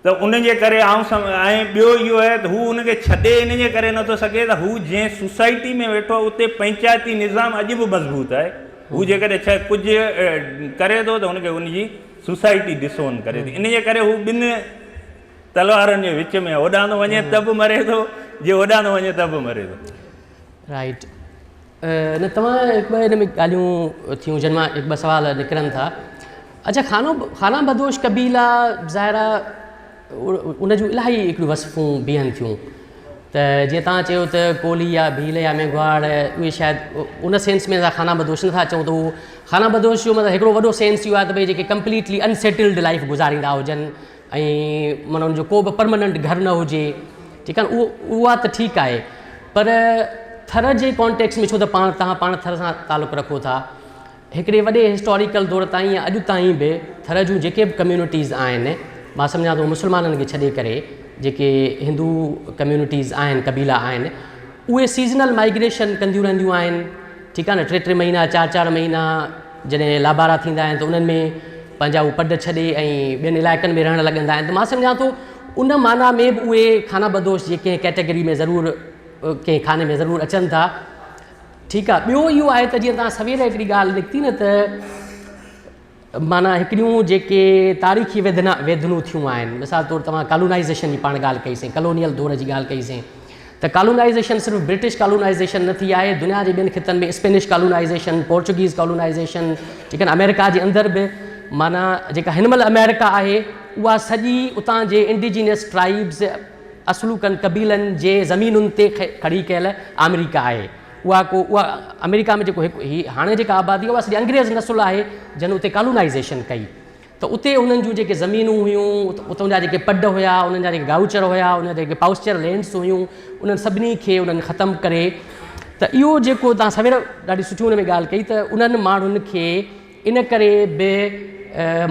ته ان جي ڪري آئون سم ۽ ٻيو اهو آهي ته هو ان کي ڇڏي ان جي ڪري نٿو سگهي ته هو جنهن سوسائٽي ۾ ويٺو آهي اتي پنچائتي نظام اڄ به مضبوط آهي هو جيڪڏهن ڪجهه ڪري ٿو ته ان کي ان جي سوسائٽي ڊس اون ڪري ٿي ان جي ڪري هو ٻن تلوارن جي وچ ۾ هوڏانهن ٿو وڃي ته به مري ٿو، جي هوڏانهن ٿو وڃي ته به مري ٿو. رائيٽ نه توهان هڪ ٻه ان ۾ ڳالهيون ٿيون جن مان هڪ ٻه سوال نڪرن ٿا اڇا خانو خانه بدوش قبيلا ظاهر آ ان جون الاهي هڪڙيون وصفون بيهن ٿيون ته جيئن توهان چيو ته ڪولهي يا ڀيل يا ميگهواڙ اهي شايد ان سينس ۾ اسان خانه بدوش نٿا چئون ته اهو خانه بدوش جو مطلب هڪڙو وڏو سينس اهو آهي ته ڀئي جيڪي ڪمپليٽلي انسيٽلڊ لائف گذاريندا هجن ۽ معنيٰ ان جو ڪو به پرماننٽ گهر نه هجي ٺيڪ آهي نه اهو اها ته ٺيڪ آهي پر ٿر جي ڪانٽيڪس ۾ ڇو ته پاڻ توهان پاڻ ٿر سان تعلق رکو ٿا هڪڙي وڏي هسٽاريڪل دور تائين يا اڄ تائين به ٿر جون جيڪي به ڪميونٽيز آهن مان سمجهان ٿو مسلمانن کي ڇڏي ڪري جيڪي هندو ڪميونٽيز آهن قبيلا آهن اهي سيزنل مائگريشن ڪنديون رهنديون آهن ٺيڪ آهي نه ٽي ٽي مهينا چار چار مهينا جڏهن لابارا ٿيندا آهن ته انهن ۾ پنهنجا هو پڊ ڇڏي ۽ ٻين علائقن ۾ رهڻ لڳندا آهن ته مان سمجهان ٿو ان معنيٰ ۾ به اهي خانه بدوش جي ڪنهن ڪيٽيگري ۾ ضرور ڪنهن خاني ۾ ضرور اچن ٿا ٺيڪ آهي ٻيو اهو آهي ته جيئن توهان سوير هڪڙي ڳالهه نڪتي نه ته معنيٰ هڪڙيون جيڪي تاريخي ويڌنا ويڌنون ٿيون آهن مثال طور توهان ڪالونائيزيشن جي پاڻ ڳالهه ڪئي سين ڪلونيل دور جي ڳالهه ڪئي سين ته ڪالونائيزيشن صرف برٽش ڪالونائيزيشن نه ٿي آهي دنيا جي ٻين خطن ۾ اسپينش ڪالونائيزيشن پورچوگيز ڪالونائيزيشن ٺيڪ آهي نه آمريڪا جي اندر به معنيٰ جيڪا هن مهل آمريڪا آهي اها سڄي اتان جي انڊيجينس ٽرائيبز اصلوڪن قبيلن جي زمينن تي کڙي ڪيل آمريڪا آهي اها ڪو اها آمريڪا ۾ جيڪو هڪ هي هاڻي جيڪا آبادي آهي اها سڄي انگريز نسل آهي جن اتي ڪالونائيزيشن ڪئي ته اتي انهن جون جيڪي زمينون هيون، اتان جا جيڪي پڊ هيا، انهن جا جيڪي گائوچر هيا، انهن جا جيڪي پائوسچر لينڊس هيون، انهن سڀني کي انهن ختم ڪري ته اهو جيڪو توهان سوير ڏاڍي سٺي ان ۾ ڳالهه ڪئي ته انهن ماڻهن کي ان ڪري به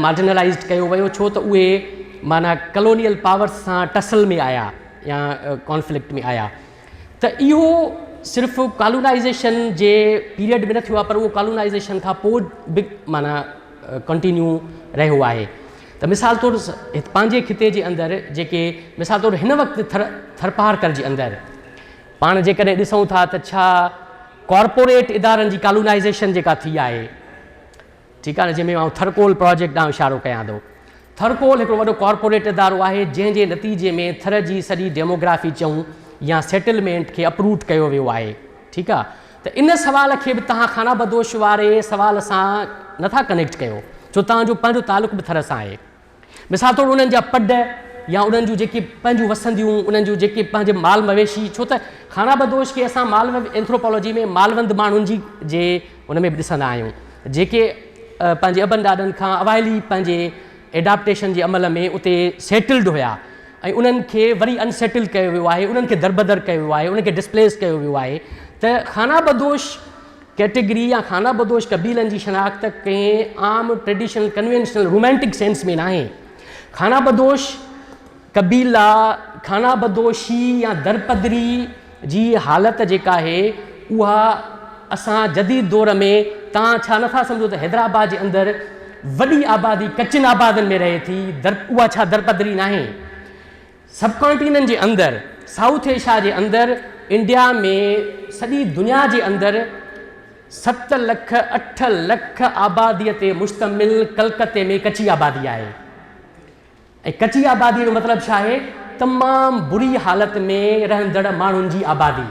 مارجنلائيزڊ ڪيو ويو ڇو ته اهي معنيٰ ڪلونيل پاورس سان ٽسل ۾ آيا يا ڪانفلڪٽ ۾ آيا. ته اهو صرف ڪالونائيزيشن جي پيريڊ ۾ نه ٿيو آهي پر اهو ڪالونائيزيشن کان پوء به معنيٰ ڪنٽينيو رهيو آهي. ته مثال طور پنهنجي خطي جي اندر جيڪي مثال طور هن وقت ٿر ٿرپارڪر جي اندر پاڻ جيڪڏهن ڏسون ٿا ته ڇا ڪارپوريٽ ادارن جي ڪالونائيزيشن جيڪا ٿي آهي ٺيڪ آهي نه جنهن ۾ آئون ٿرڪول پراجيڪٽ ڏانهن اشارو ڪيان ٿو. ٿرڪول هڪڙو وڏو ڪارپوريٽ ادارو آهي جنهن جي نتيجي ۾ ٿر جي سڄي ڊيموگرافي چئون يا سيٽلمينٽ کي اپروٽ ڪيو ويو آهي ٺيڪ آهي ته ان سوال کي به توهان خانه بدوش واري سوال سان نٿا ڪنيڪٽ ڪيو ڇو توهان جو پنهنجو تعلق به ٿر سان آهي. مثال طور انهن جا پڊ يا انهن جون جيڪي پنهنجون وسنديون، انهن جون جيڪي پنهنجي مال مويشي، ڇو ته خانه بدوش کي اسان مال اينٿروپالاجي ۾ مالوند ماڻهن جي جي ان ۾ به ڏسندا آهيون جيڪي پنهنجي ابن ڏاڏن کان اوائلي پنهنجي ايڊاپٽيشن جي عمل ۾ اتي سيٽلڊ هيا ۽ انهن کي وري انسيٽلڊ ڪيو ويو آهي، انهن کي دربدر ڪيو ويو آهي، انهن کي ڊسپليس ڪيو ويو آهي ته خانه بدوش ڪيٽيگري يا خانه بدوش قبيلن جي شناخت ڪنهن عام ٽريڊيشنل ڪنوينشنل رومانٽڪ سينس ۾ ناهي. خانه بدوش قبيلا خانه بدوشي يا درپدري جي حالت جيڪا آهي اها اسان جديد دور ۾ تان ڇا نٿا سمجهو ته حيدرآباد جي اندر وڏي آبادي ڪچن آبادن ۾ رهي ٿي در اها ڇا درپدري ناهي؟ سب ڪانٽيننٽ جي اندر، سائوٿ ايشيا جي اندر، انڊيا ۾ سڄي دنيا جي اندر ست لک اٺ لک آبادي تي مشتمل ڪلڪتي ۾ ڪچي آبادي آهي ۽ ڪچي آبادي جو مطلب ڇا آهي تمام بري حالت ۾ رهندڙ ماڻهن جي آبادي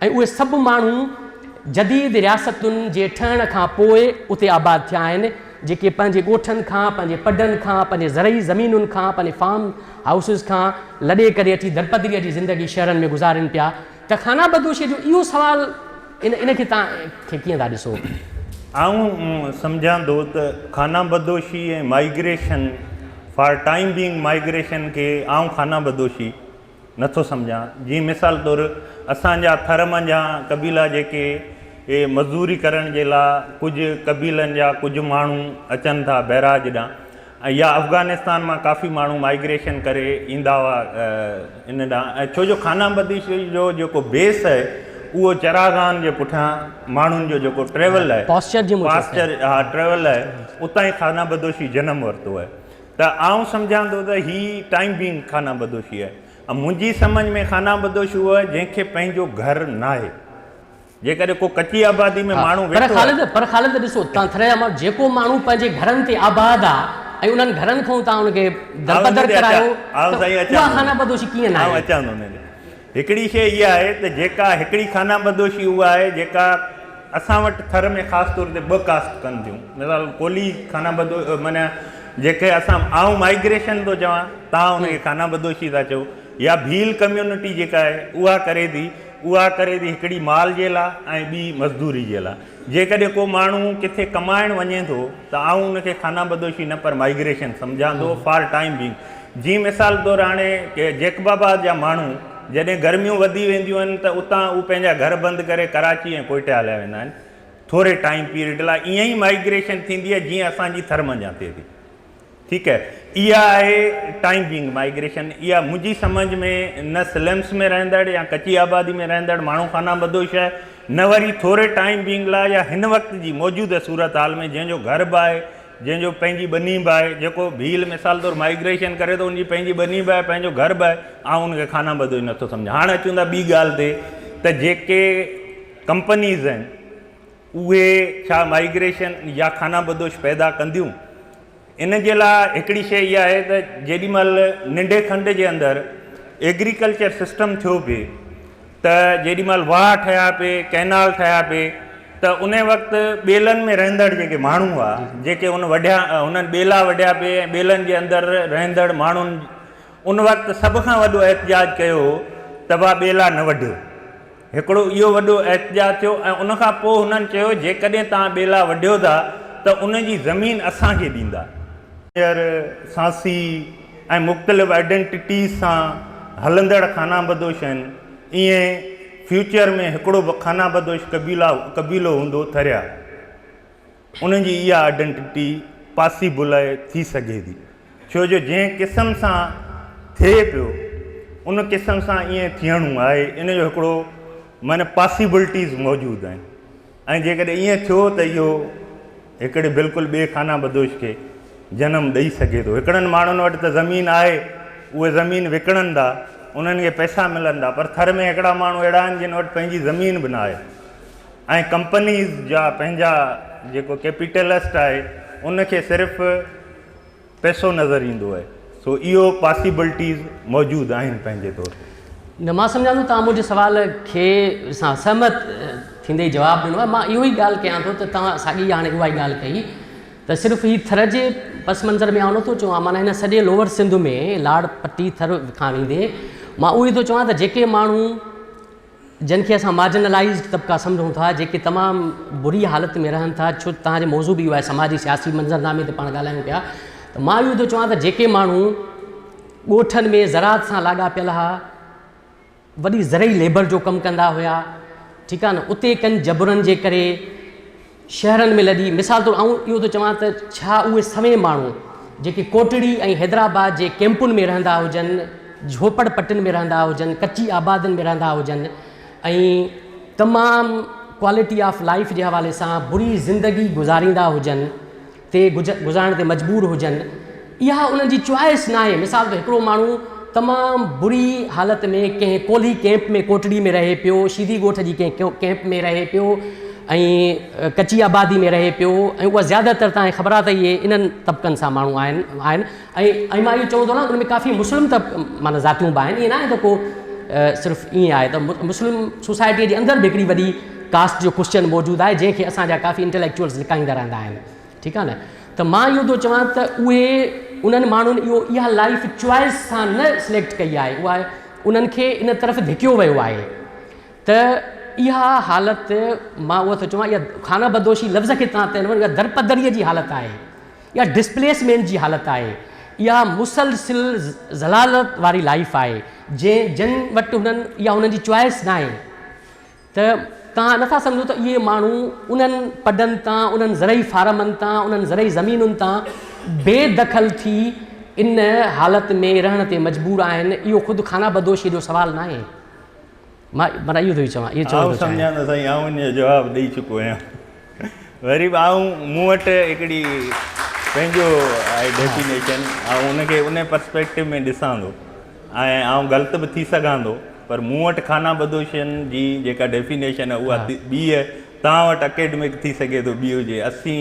۽ اهي سڀ ماڻهو جديد رياستن جي ٺهڻ کان پوء اتي آباد ٿيا آهن، جيڪي پنهنجي ڳوٺن کان، پنهنجي پڊن کان، پنهنجي زرعي زمينن کان، پنهنجي فارم هائوسز کان لڏي ڪري اچي درپدريء جي زندگي شهرن ۾ گذارين پيا ته خانه بدوشيء جو اهو سوال ان ان کي توهان کي ڪيئن ٿا ڏسو؟ آئون سمجهان ٿو ته خانه بدوشي ۽ migration for time being migration کي آئون خانه بدوشي نٿو سمجهان. جيئن مثال طور اسان جا ٿر منجهان قبيلا جيڪي مزدوري ڪرڻ جي لا ڪجهه قبيلن جا ڪجهه ماڻهو اچن ٿا بئراج ڏانهن ۽ يا افغانستان مان ڪافي ماڻهو مائگريشن ڪري ايندا هئا ان ڏانهن ۽ ڇو جو خانه بدوشي جو جيڪو بيس آهي اهو چراگاهن جي پٺيان ماڻهن جو جيڪو ٽريول آهي پاسچر جي پاسچر ها ٽريول آهي اتان ئي خانه بدوشي جنم ورتو آهي. ته آئون سمجهان ٿو ته هي ٽائيم بينگ خانه بدوشي آهي ۽ منهنجي سمجهه ۾ خانه بدوش اهو آهي جنهن کي پنهنجو گهر ناهي. جيڪڏهن ڪو ڪچي آبادي ۾ ماڻهو پر ويٺو آهي. خالد پر خالد ڏسو تان ٿر جا ماڻهو جيڪو ماڻهو پنهنجي گهرن تي آباد آ ۽ انهن گهرن کان تان ان کي آئون ان دربدر تي اچان ڪرايو آئون ته سائين اها اچان ٿو خانه بدوشي ڪيئن آئون ناهي؟ اچان ٿو ان تي. هڪڙي شيء اها آهي ته جيڪا هڪڙي خانه بدوشي اها آهي جيڪا اسان وٽ ٿر ۾ خاص طور تي ٻه ڪاسٽ ڪن ٿيون مثال ڪولهي خانه بدو معنيٰ جيڪي اسان آئون مائگريشن ٿو چوان تان ان کي خانه بدوشي ٿا چئو يا ڀيل ڪميونٽي جيڪا آهي اها ڪري ٿي اها ڪري ٿي هڪڙي مال جي لا ۽ ٻي مزدوري جي لا جيڪڏهن ڪو ماڻهو ڪٿي ڪمائڻ وڃي ٿو ته آئون ان کي خانه بدوشي نه پر مائگريشن سمجهان ٿو فار ٽائيم بينگ. جيئن مثال طور هاڻي جيڪب آباد جا ماڻهو جڏهن گرميون وڌي وينديون آهن ته اتان هو پنهنجا گهر بند ڪري ڪراچي ۽ ڪوئٽه هليا ويندا آهن ٿوري ٽائيم پيريڊ لاء ائين ئي مائگريشن ٿيندي آهي جيئن اسان جي ٿر منجهان ٿئي ٿي. ٺيڪ آهي اها آهي ٽائيم بينگ مائگريشن اها منهنجي سمجهه ۾ نه سلمس ۾ رهندڙ يا ڪچي آبادي ۾ رهندڙ ماڻهو خانه بدوش آهي نه وري ٿوري ٽائيم بينگ لاء يا هن وقت جي موجوده صورتحال ۾ جنهن جو گهر به آهي جنهن جو پنهنجي ٻني به آهي جيڪو ڀيل مثال طور مائگريشن ڪري ٿو ان جي پنهنجي ٻني به آهي پنهنجو گهر به آهي آئون ان کي خانه بدوش نٿو سمجهان هاڻ اچون ٿا ٻي ڳالهه تي ته جيڪي ڪمپنيز آهن اهي ڇا مائگريشن يا خانه بدوش پيدا ڪنديون؟ ان جي لاء هڪڙي شيء اها آهي ته جيڏي مهل ننڍي کنڊ جي اندر ايگريڪلچر سسٽم ٿيو پئي ته جيڏي مهل واهه ٺهيا پئي، ڪئنال ٺهيا پئي ته ان وقت ٻيلن ۾ رهندڙ جيڪي ماڻهو هئا جيڪي ان وڍيا انهن ٻيلا وڍيا پئي ۽ ٻيلن جي اندر رهندڙ ماڻهن ان وقت سڀ کان وڏو احتجاج ڪيو هو ته ڀا ٻيلا نه وڍيو. هڪڙو اهو وڏو احتجاج ٿيو ۽ ان کان پوء هنن چيو جيڪڏهن توهان ٻيلا وڍيو ٿا ته ان جي زمين اسان کي ڏيندا. هينئر سانسي ۽ مختلف آئيڊنٽيٽيز سان هلندڙ خانه بدوش آهن، ايئن فيوچر ۾ هڪڙو به خانه بدوش قبيلو هوندو ٿريا. انهن جي اها آئيڊنٽيٽي پاسيبل آهي ٿي سگهي ٿي ڇو جو جنهن قسم سان ٿئي پيو ان قسم سان ائين ٿيڻو آهي ان جو هڪڙو معنی پاسيبلٽيز موجود آهن ۽ جيڪڏهن ائين ٿيو ته اهو هڪڙي بلڪل ٻئي خانه بدوش کي جنم ڏئي سگهي ٿو. هڪڙن ماڻهن وٽ ته زمين آهي، اهي زمين وڪڻن ٿا، انهن کي پئسا ملن ٿا، پر ٿر ۾ هڪڙا ماڻهو اهڙا آهن جن وٽ پنهنجي زمين به نه آهي ۽ ڪمپنيز جا پنهنجا جيڪو ڪيپيٽلسٽ آهي ان کي صرف پئسو نظر ايندو آهي، سو اهو پاسيبلٽيز موجود آهن پنهنجي طور تي. نه مان سمجهان ٿو توهان منهنجي سوال کي سان سهمت ٿيندي جواب ڏنو آهي، مان اهو ئي ڳالهه ڪيان ٿو ته توهان ساڳي هاڻي اها ئي ڳالهه ڪئي ته صرف هي ٿر جي پس منظر ۾ آئون نٿو چوان معنيٰ هن سڄي لوئر سنڌ ۾ لاڙ پٽي ٿر کان ويندي مان اهو ئي ٿو چوان ته جيڪي ماڻهو جن کي اسان مارجنلائيزڊ طبقا سمجهون ٿا جيڪي تمام بري حالت ۾ رهن ٿا ڇو توهان جو موضوع به اهو آهي سماجي سياسي منظرنامي تي پاڻ ڳالهايون پيا ته مان اهو ٿو چوان ته جيڪي ماڻهو ڳوٺن ۾ زراعت سان لاڳاپيل ها وڏي زرعي ليبر جو ڪم ڪندا هيا ٺيڪ آهي نه اتي ڪن جبرن جي ڪري شهرن ۾ لڏي مثال طور آئون اهو ٿو چوان ته ڇا اهي سوين ماڻهو جيڪي ڪوٽڙي ۽ حيدرآباد جي ڪيمپن ۾ رهندا هجن جهوپڙ پٽين ۾ رهندا هجن ڪچي آبادين ۾ رهندا هجن ۽ تمام ڪوالٽي آف لائف جي حوالي سان بري زندگي گذاريندا هجن تي گذارڻ تي مجبور هجن اها انهن جي چوائس ناهي مثال طور هڪڙو ماڻهو تمام بري حالت ۾ ڪنهن ڪولهي ڪيمپ ۾ ڪوٽڙي ۾ رهي پيو شيدي ڳوٺ جي ڪنهن ڪيمپ ۾ رهي پيو ۽ ڪچي آبادي ۾ رهي پيو ۽ اها زياده تر تان خبر آهي ته اهي انهن طبقن سان ماڻهو آهن آهن ۽ ۽ مان اهو چوندو رهان ان ۾ ڪافي مسلم ته معنيٰ ذاتيون به آهن ائين ناهي ته ڪو صرف ائين آهي ته مسلم سوسائٽيء جي اندر به هڪڙي وڏي ڪاسٽ جو ڪوشچن موجود آهي جنهن کي اسان جا ڪافي انٽليڪچوئلز لڪائيندا رهندا آهن ٺيڪ آهي نه ته مان اهو ٿو چوان ته اهي انهن ماڻهن اهو اها لائف چوائس سان نه سليڪٽ ڪئي آهي اها انهن کي ان طرف ڌڪيو ويو آهي ته اها حالت مان اهو ٿو چوان اها خانه بدوشي لفظ کي تان تنهن اها درپدريء جي حالت آهي اها ڊسپليسمينٽ جي حالت آهي اها مسلسل ذلالت واري لائف آهي جنهن جن وٽ هنن اها هنن جي چوائس ناهي ته توهان نٿا سمجهو ته اهي ماڻهو انهن پڊن تان، انهن زرعي فارمن تان، انهن زرعي زمينن تان بي دخل ٿي ان حالت ۾ رهڻ تي مجبور آهن، اهو خود خانه بدوشيء جو سوال ناهي. مان معنيٰ اهو ٿو چوان، اهو چوڻ آئون ٿو چاهيان. سمجهان ته سائين آئون ان جو جواب ڏئي چڪو آهيان. وري به آئون مون وٽ هڪڙي پنهنجو آهي ڊيفينيشن، آئون ان کي ان پرسپيڪٽو ۾ ڏسان ٿو ۽ آئون غلط به ٿي سگهان ٿو. پر مون وٽ خانه بدوشين جي جيڪا ڊيفينيشن آهي اها ٻي آهي، توهان وٽ اڪيڊمڪ ٿي سگهي ٿو ٻي هجي، اسين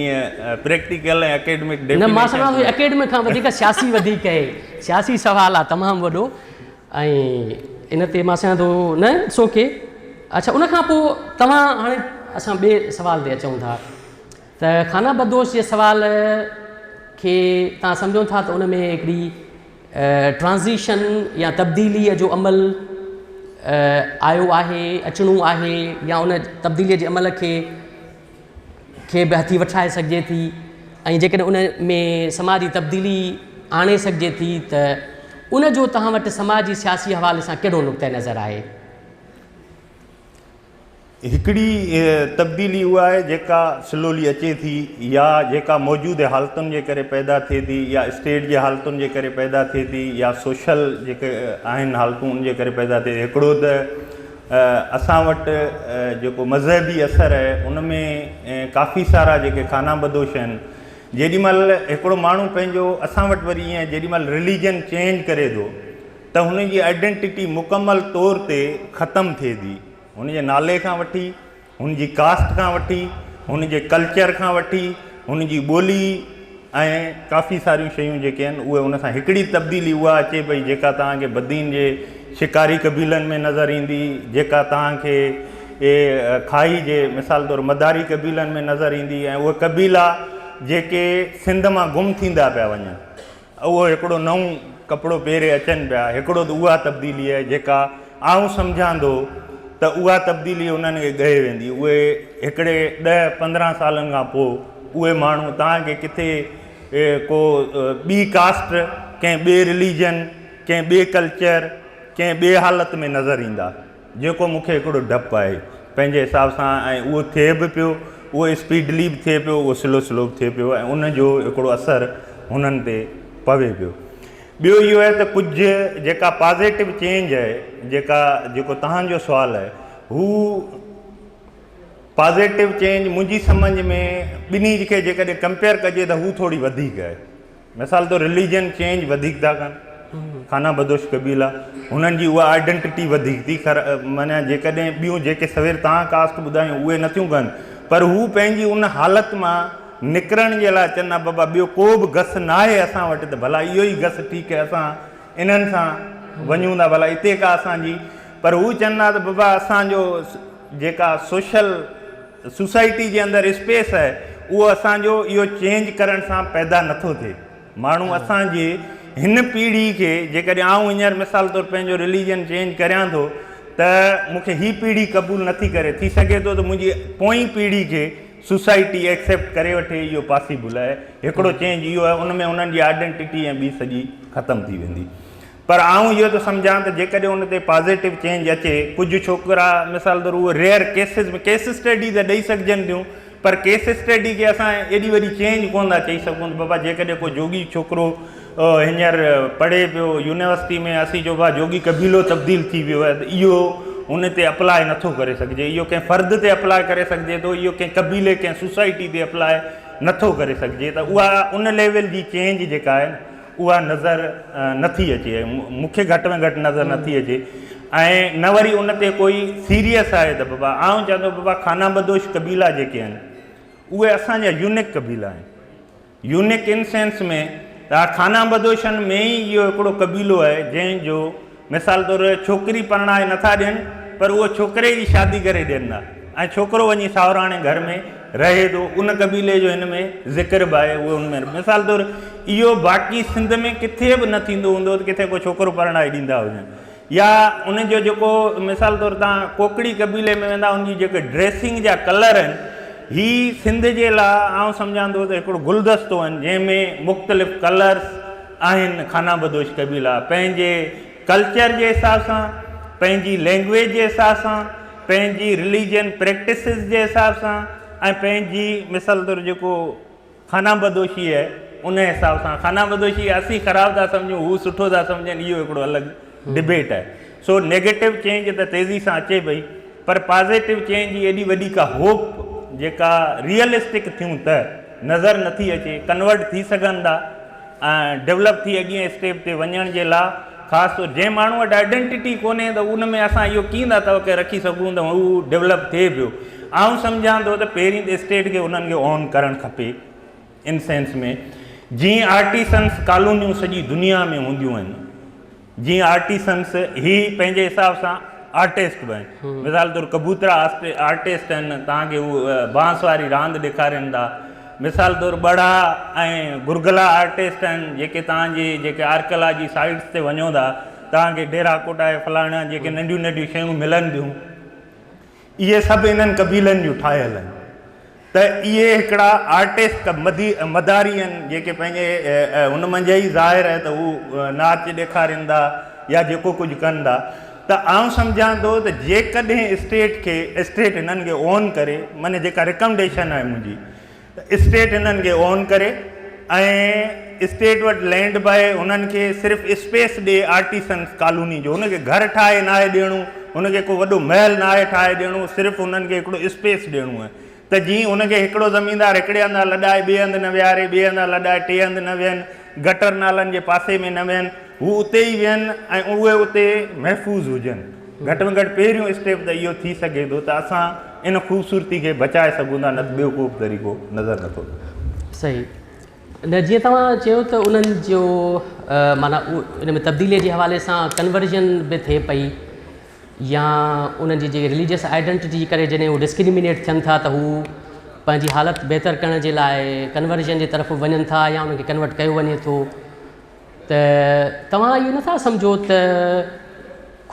پريڪٽيڪل ۽ اڪيڊمڪ نه مان سمجهان ٿو ڊيفينيشن. اڪيڊمڪ کان وڌيڪ سياسي وڌيڪ آهي، سياسي سوال آهي تمام وڏو ۽ ان تي مان سمجهان ٿو نه it's okay. اڇا ان کان پوء توهان هاڻي اسان ٻئي سوال تي اچون ٿا ته خانه بدوش جي سوال کي توهان سمجهو ٿا ته ان ۾ هڪڙي ٽرانزيشن يا تبديليء جو عمل آيو آهي، اچڻو آهي يا ان تبديليء جي عمل کي کي به هٿي وٺرائي سگهجي ٿي ۽ جيڪڏهن ان ۾ سماجي تبديلي آڻي سگهجي ٿي ته ان جو توهان وٽ سماجي سياسي حوالي سان ڪهڙو نقطه نظر آهي؟ هڪڙي تبديلي اها آهي جيڪا سلولي اچي ٿي يا جيڪا موجوده حالتن جي ڪري پيدا ٿئي ٿي يا اسٽيٽ جي حالتن جي ڪري پيدا ٿئي ٿي يا سوشل جيڪي آهن حالتون ان جي ڪري پيدا ٿئي ٿي. هڪڙو ته اسان وٽ جيڪو مذهبي اثر آهي ان ۾ ڪافي سارا جيڪي خانه بدوش آهن جيڏي مهل هڪڙو ماڻهو پنهنجو اسان وٽ وري ائين جيڏي مهل رليجن چينج ڪري ٿو ته هن جي آئيڊنٽيٽي مڪمل طور تي ختم ٿئي ٿي. هن جي نالي کان وٺي، هن جي ڪاسٽ کان وٺي، هن جي ڪلچر کان وٺي، هن جي ٻولي ۽ ڪافي ساريون شيون جيڪي آهن اهي ان سان هڪڙي تبديلي اها اچي پئي جيڪا توهان کي بدين جي شڪاري قبيلن ۾ نظر ايندي، جيڪا توهان کي کاهي جي مثال طور مداري قبيلن ۾ نظر ايندي ۽ اهي قبيلا جيڪي سنڌ مان گم ٿيندا پيا وڃن. اهو هڪڙو نئون ڪپڙو پهري اچن پيا. هڪڙو ته اها تبديلي آهي جيڪا آئون سمجهان ٿو ته اها تبديلي انهن کي ڳهي ويندي. اهي هڪڙي ڏهه 15 سالن کان پوء اهي ماڻهو توهان کي ڪٿي ڪو ٻي ڪاسٽ، ڪنهن ٻئي رليجن، ڪنهن ٻئي ڪلچر، ڪنهن ٻئي حالت ۾ نظر ايندا. جيڪو مون کي هڪڙو ڊپ آهي پنهنجي حساب سان ۽ اهو ٿئي به پيو، اهو اسپيڊلي به ٿئي پيو، اهو سلو سلو به ٿئي پيو ۽ ان جو هڪڙو اثر هنن تي پوي پيو. ٻيو اهو آهي ته ڪجهه جيڪا پازيٽو چينج آهي، جيڪا جيڪو تهان جو سوال آهي، هو پازيٽو چينج منهنجي سمجهه ۾ ٻنهي کي جيڪڏهن ڪمپيئر ڪجي ته هو ٿوري وڌيڪ آهي. مثال طور رليجن چينج وڌيڪ ٿا ڪن خانه بدوش قبيلا هنن جي اها آئيڊنٽٽي وڌيڪ ٿي خر معنيٰ جيڪڏهن ٻيون جيڪي سوير توهان ڪاسٽ ٻڌايون اهي نٿيون ڪن پر هو پنهنجي ان حالت مان نڪرڻ جي لاء چون ٿا بابا ٻيو ڪو به گس ناهي اسان وٽ ته ڀلا اهو ئي گس ٺيڪ آهي اسان انهن سان وڃون ٿا ڀلا اتي ڪا اسان جي پر هو چون ٿا ته بابا اسان جو جيڪا سوشل سوسائٽي جي اندر اسپيس آهي اهو اسان جو اهو چينج ڪرڻ سان پيدا نٿو ٿئي. ماڻهو اسان جي هن پيڙهي کي جيڪڏهن آئون هينئر مثال طور پنهنجو رليجن چينج ڪريان ٿو ته مون کي هي پيڙهي قبول نٿي ڪري ٿي سگهي ٿو ته منهنجي پوئين پيڙهي کي سوسائٽي ايڪسيپٽ ڪري وٺي اهو پاسيبل آهي هڪڙو چينج اهو آهي ان ۾ انهن جي آئيڊنٽٽي ۽ ٻي سڄي ختم ٿي ويندي. پر آئون اهو ٿو سمجهان ته جيڪڏهن ان تي پازيٽو چينج اچي، ڪجهه ڇوڪرا مثال طور اهي ريئر ڪيسز ۾ ڪيس اسٽڊي ته ڏئي سگهجن ٿيون پر ڪيس اسٽڊي کي اسان ايڏي وڏي چينج ڪونه ٿا چئي سگهون ته بابا جيڪڏهن ڪو جوڳي ڇوڪرو هينئر پڙهي پيو يونيورسٽي ۾ اسين چئون بابا جوڳي قبيلو تبديل ٿي ويو آهي ته اهو ان تي اپلاء نٿو ڪري سگهجي اهو ڪنهن فرد تي اپلاء ڪري سگهجي ٿو اهو ڪنهن قبيلي ڪنهن سوسائٽي تي اپلاء نٿو ڪري سگهجي ته اها ان ليول جي چينج جيڪا آهي اها نظر نه ٿي اچي ۽ مون کي گهٽ ۾ گهٽ نظر نه ٿي اچي ۽ نه وري ان تي ڪوئي سيريس آهي ته بابا آئون چوان ٿو بابا خانه بدوش قبيلا جيڪي آهن اهي اسان جا يونيڪ قبيلا آهن يونيڪ ان سينس ۾ ته خانه بدوشن ۾ ئي اهو هڪڙو قبيلو آهي جنهن جو مثال طور ڇوڪري پرڻائي نٿا ڏين پر اهو ڇوڪري جي شادي ڪري ڏين ٿا ۽ ڇوڪرو وڃي ساهوراڻي گهر ۾ رهي ٿو ان قبيلي جو هن ۾ ذڪر به آهي اهو ان ۾ مثال طور اهو باقي سنڌ ۾ ڪٿي به نه ٿيندو هوندو ته ڪٿي ڪو ڇوڪرو پرڻائي ڏيندا هجن يا ان جو جيڪو مثال طور تان ڪوڪڙي قبيلي ۾ ويندا ان جي جيڪي ڊريسنگ جا ڪلر آهن هي سنڌ جي لاء آئون سمجهان ٿو ته هڪڙو گلدستو آهن جنهن ۾ مختلف ڪلرس آهن خانه بدوش قبيلا پنهنجي ڪلچر جي حساب سان، پنهنجي لينگويج جي حساب سان، پنهنجي رليجن پريڪٽسز جي حساب سان ۽ پنهنجي مثال طور جيڪو خانه بدوشي آهي ان حساب سان خانه بدوشي اسين خراب ٿا سمجهون هو سٺو ٿا سمجهن اهو هڪڙو الڳ ڊبيٽ آهي سو نيگيٽو چينج ته تيزي سان اچي پئي پر پازيٽو چينج جي ايڏي وڏي ڪا هوپ جيڪا ريئلسٽڪ ٿيون ته نظر نٿي اچي ڪنورٽ ٿي سگهن ٿا ۽ ڊولپ ٿي اڳئين اسٽيپ تي وڃڻ جي لا خاص طور جنهن ماڻهو وٽ آئيڊنٽٽي ڪونهي ته ان ۾ اسان اهو ڪيئن ٿا توقع رکي سگهون ته هو ڊولپ ٿئي پيو. آئون سمجهان ٿو ته پهرين ته اسٽيٽ کي انهن کي اون ڪرڻ کپي ان سينس ۾ جيئن آرٽيسنس ڪالونيون سڄي دنيا ۾ هونديون آهن. جيئن آرٽيسنس هي پنهنجي حساب سان آرٽسٽ به آهن مثال طور ڪبوترا آرٽسٽ آهن توهان کي هو بانس واري راند ڏيکارين ٿا مثال طور ٻڙا ۽ گرگلا آرٽسٽ آهن جيڪي توهان جي جيڪي آرڪيالاجي سائيٽس تي وڃو ٿا توهان کي ڊيرا ڪوٽا فلاڻا جيڪي ننڍيون ننڍيون شيون ملن ٿيون اهي سڀ انهن قبيلن جون ٺاهيل آهن ته اهي هڪڙا آرٽسٽ مدي مداري آهن جيڪي پنهنجي هن منجهه ئي ظاهر آهي ته هو ناچ ڏيکارين ٿا يا جيڪو ڪجهه ڪن ٿا ته آئون سمجهان ٿو ته جيڪڏهن اسٽيٽ کي اسٽيٽ هنن کي اون ڪري معني جيڪا ريڪمڊيشن آهي منهنجي ته اسٽيٽ هنن کي اون ڪري ۽ اسٽيٽ وٽ لينڊ به آهي هنن کي صرف اسپيس ڏي آرٽيسنس ڪالوني جو هن کي گهر ٺاهي ناهي ڏيڻو هن کي ڪو وڏو محل ناهي ٺاهي ڏيڻو صرف هنن کي هڪڙو اسپيس ڏيڻو آهي ته جيئن هن کي هڪڙو زميندار هڪڙي هنڌان لڏائي ٻئي هنڌ نه ويهاري ٻئي هنڌان لڏائي ٽئي هنڌ نه ويهن گٽر نالن جي پاسي ۾ نه ويهن هو اتي ئي ويهن ۽ اهي اتي محفوظ هجن. گهٽ ۾ گهٽ پهريون اسٽيپ ته اهو ٿي سگهي ٿو ته اسان ان خوبصورتي کي بچائي سگهون ٿا نه ته ٻيو ڪو به طريقو نظر نٿو اچي. صحيح نه جيئن توهان چيو ته انهن جو معنيٰ ان ۾ تبديلي جي حوالي سان ڪنورجن به ٿئي پئي يا انهن جي جيڪي رليجس آئيڊنٽٽي جي ڪري جڏهن هو ڊسڪريمينيٽ ٿين ٿا ته هو پنهنجي حالت بهتر ڪرڻ جي لاء ڪنورجن جي طرف وڃن ٿا يا انهن کي ڪنورٽ ڪيو وڃي ٿو ته توهان اهو نٿا سمجهو ته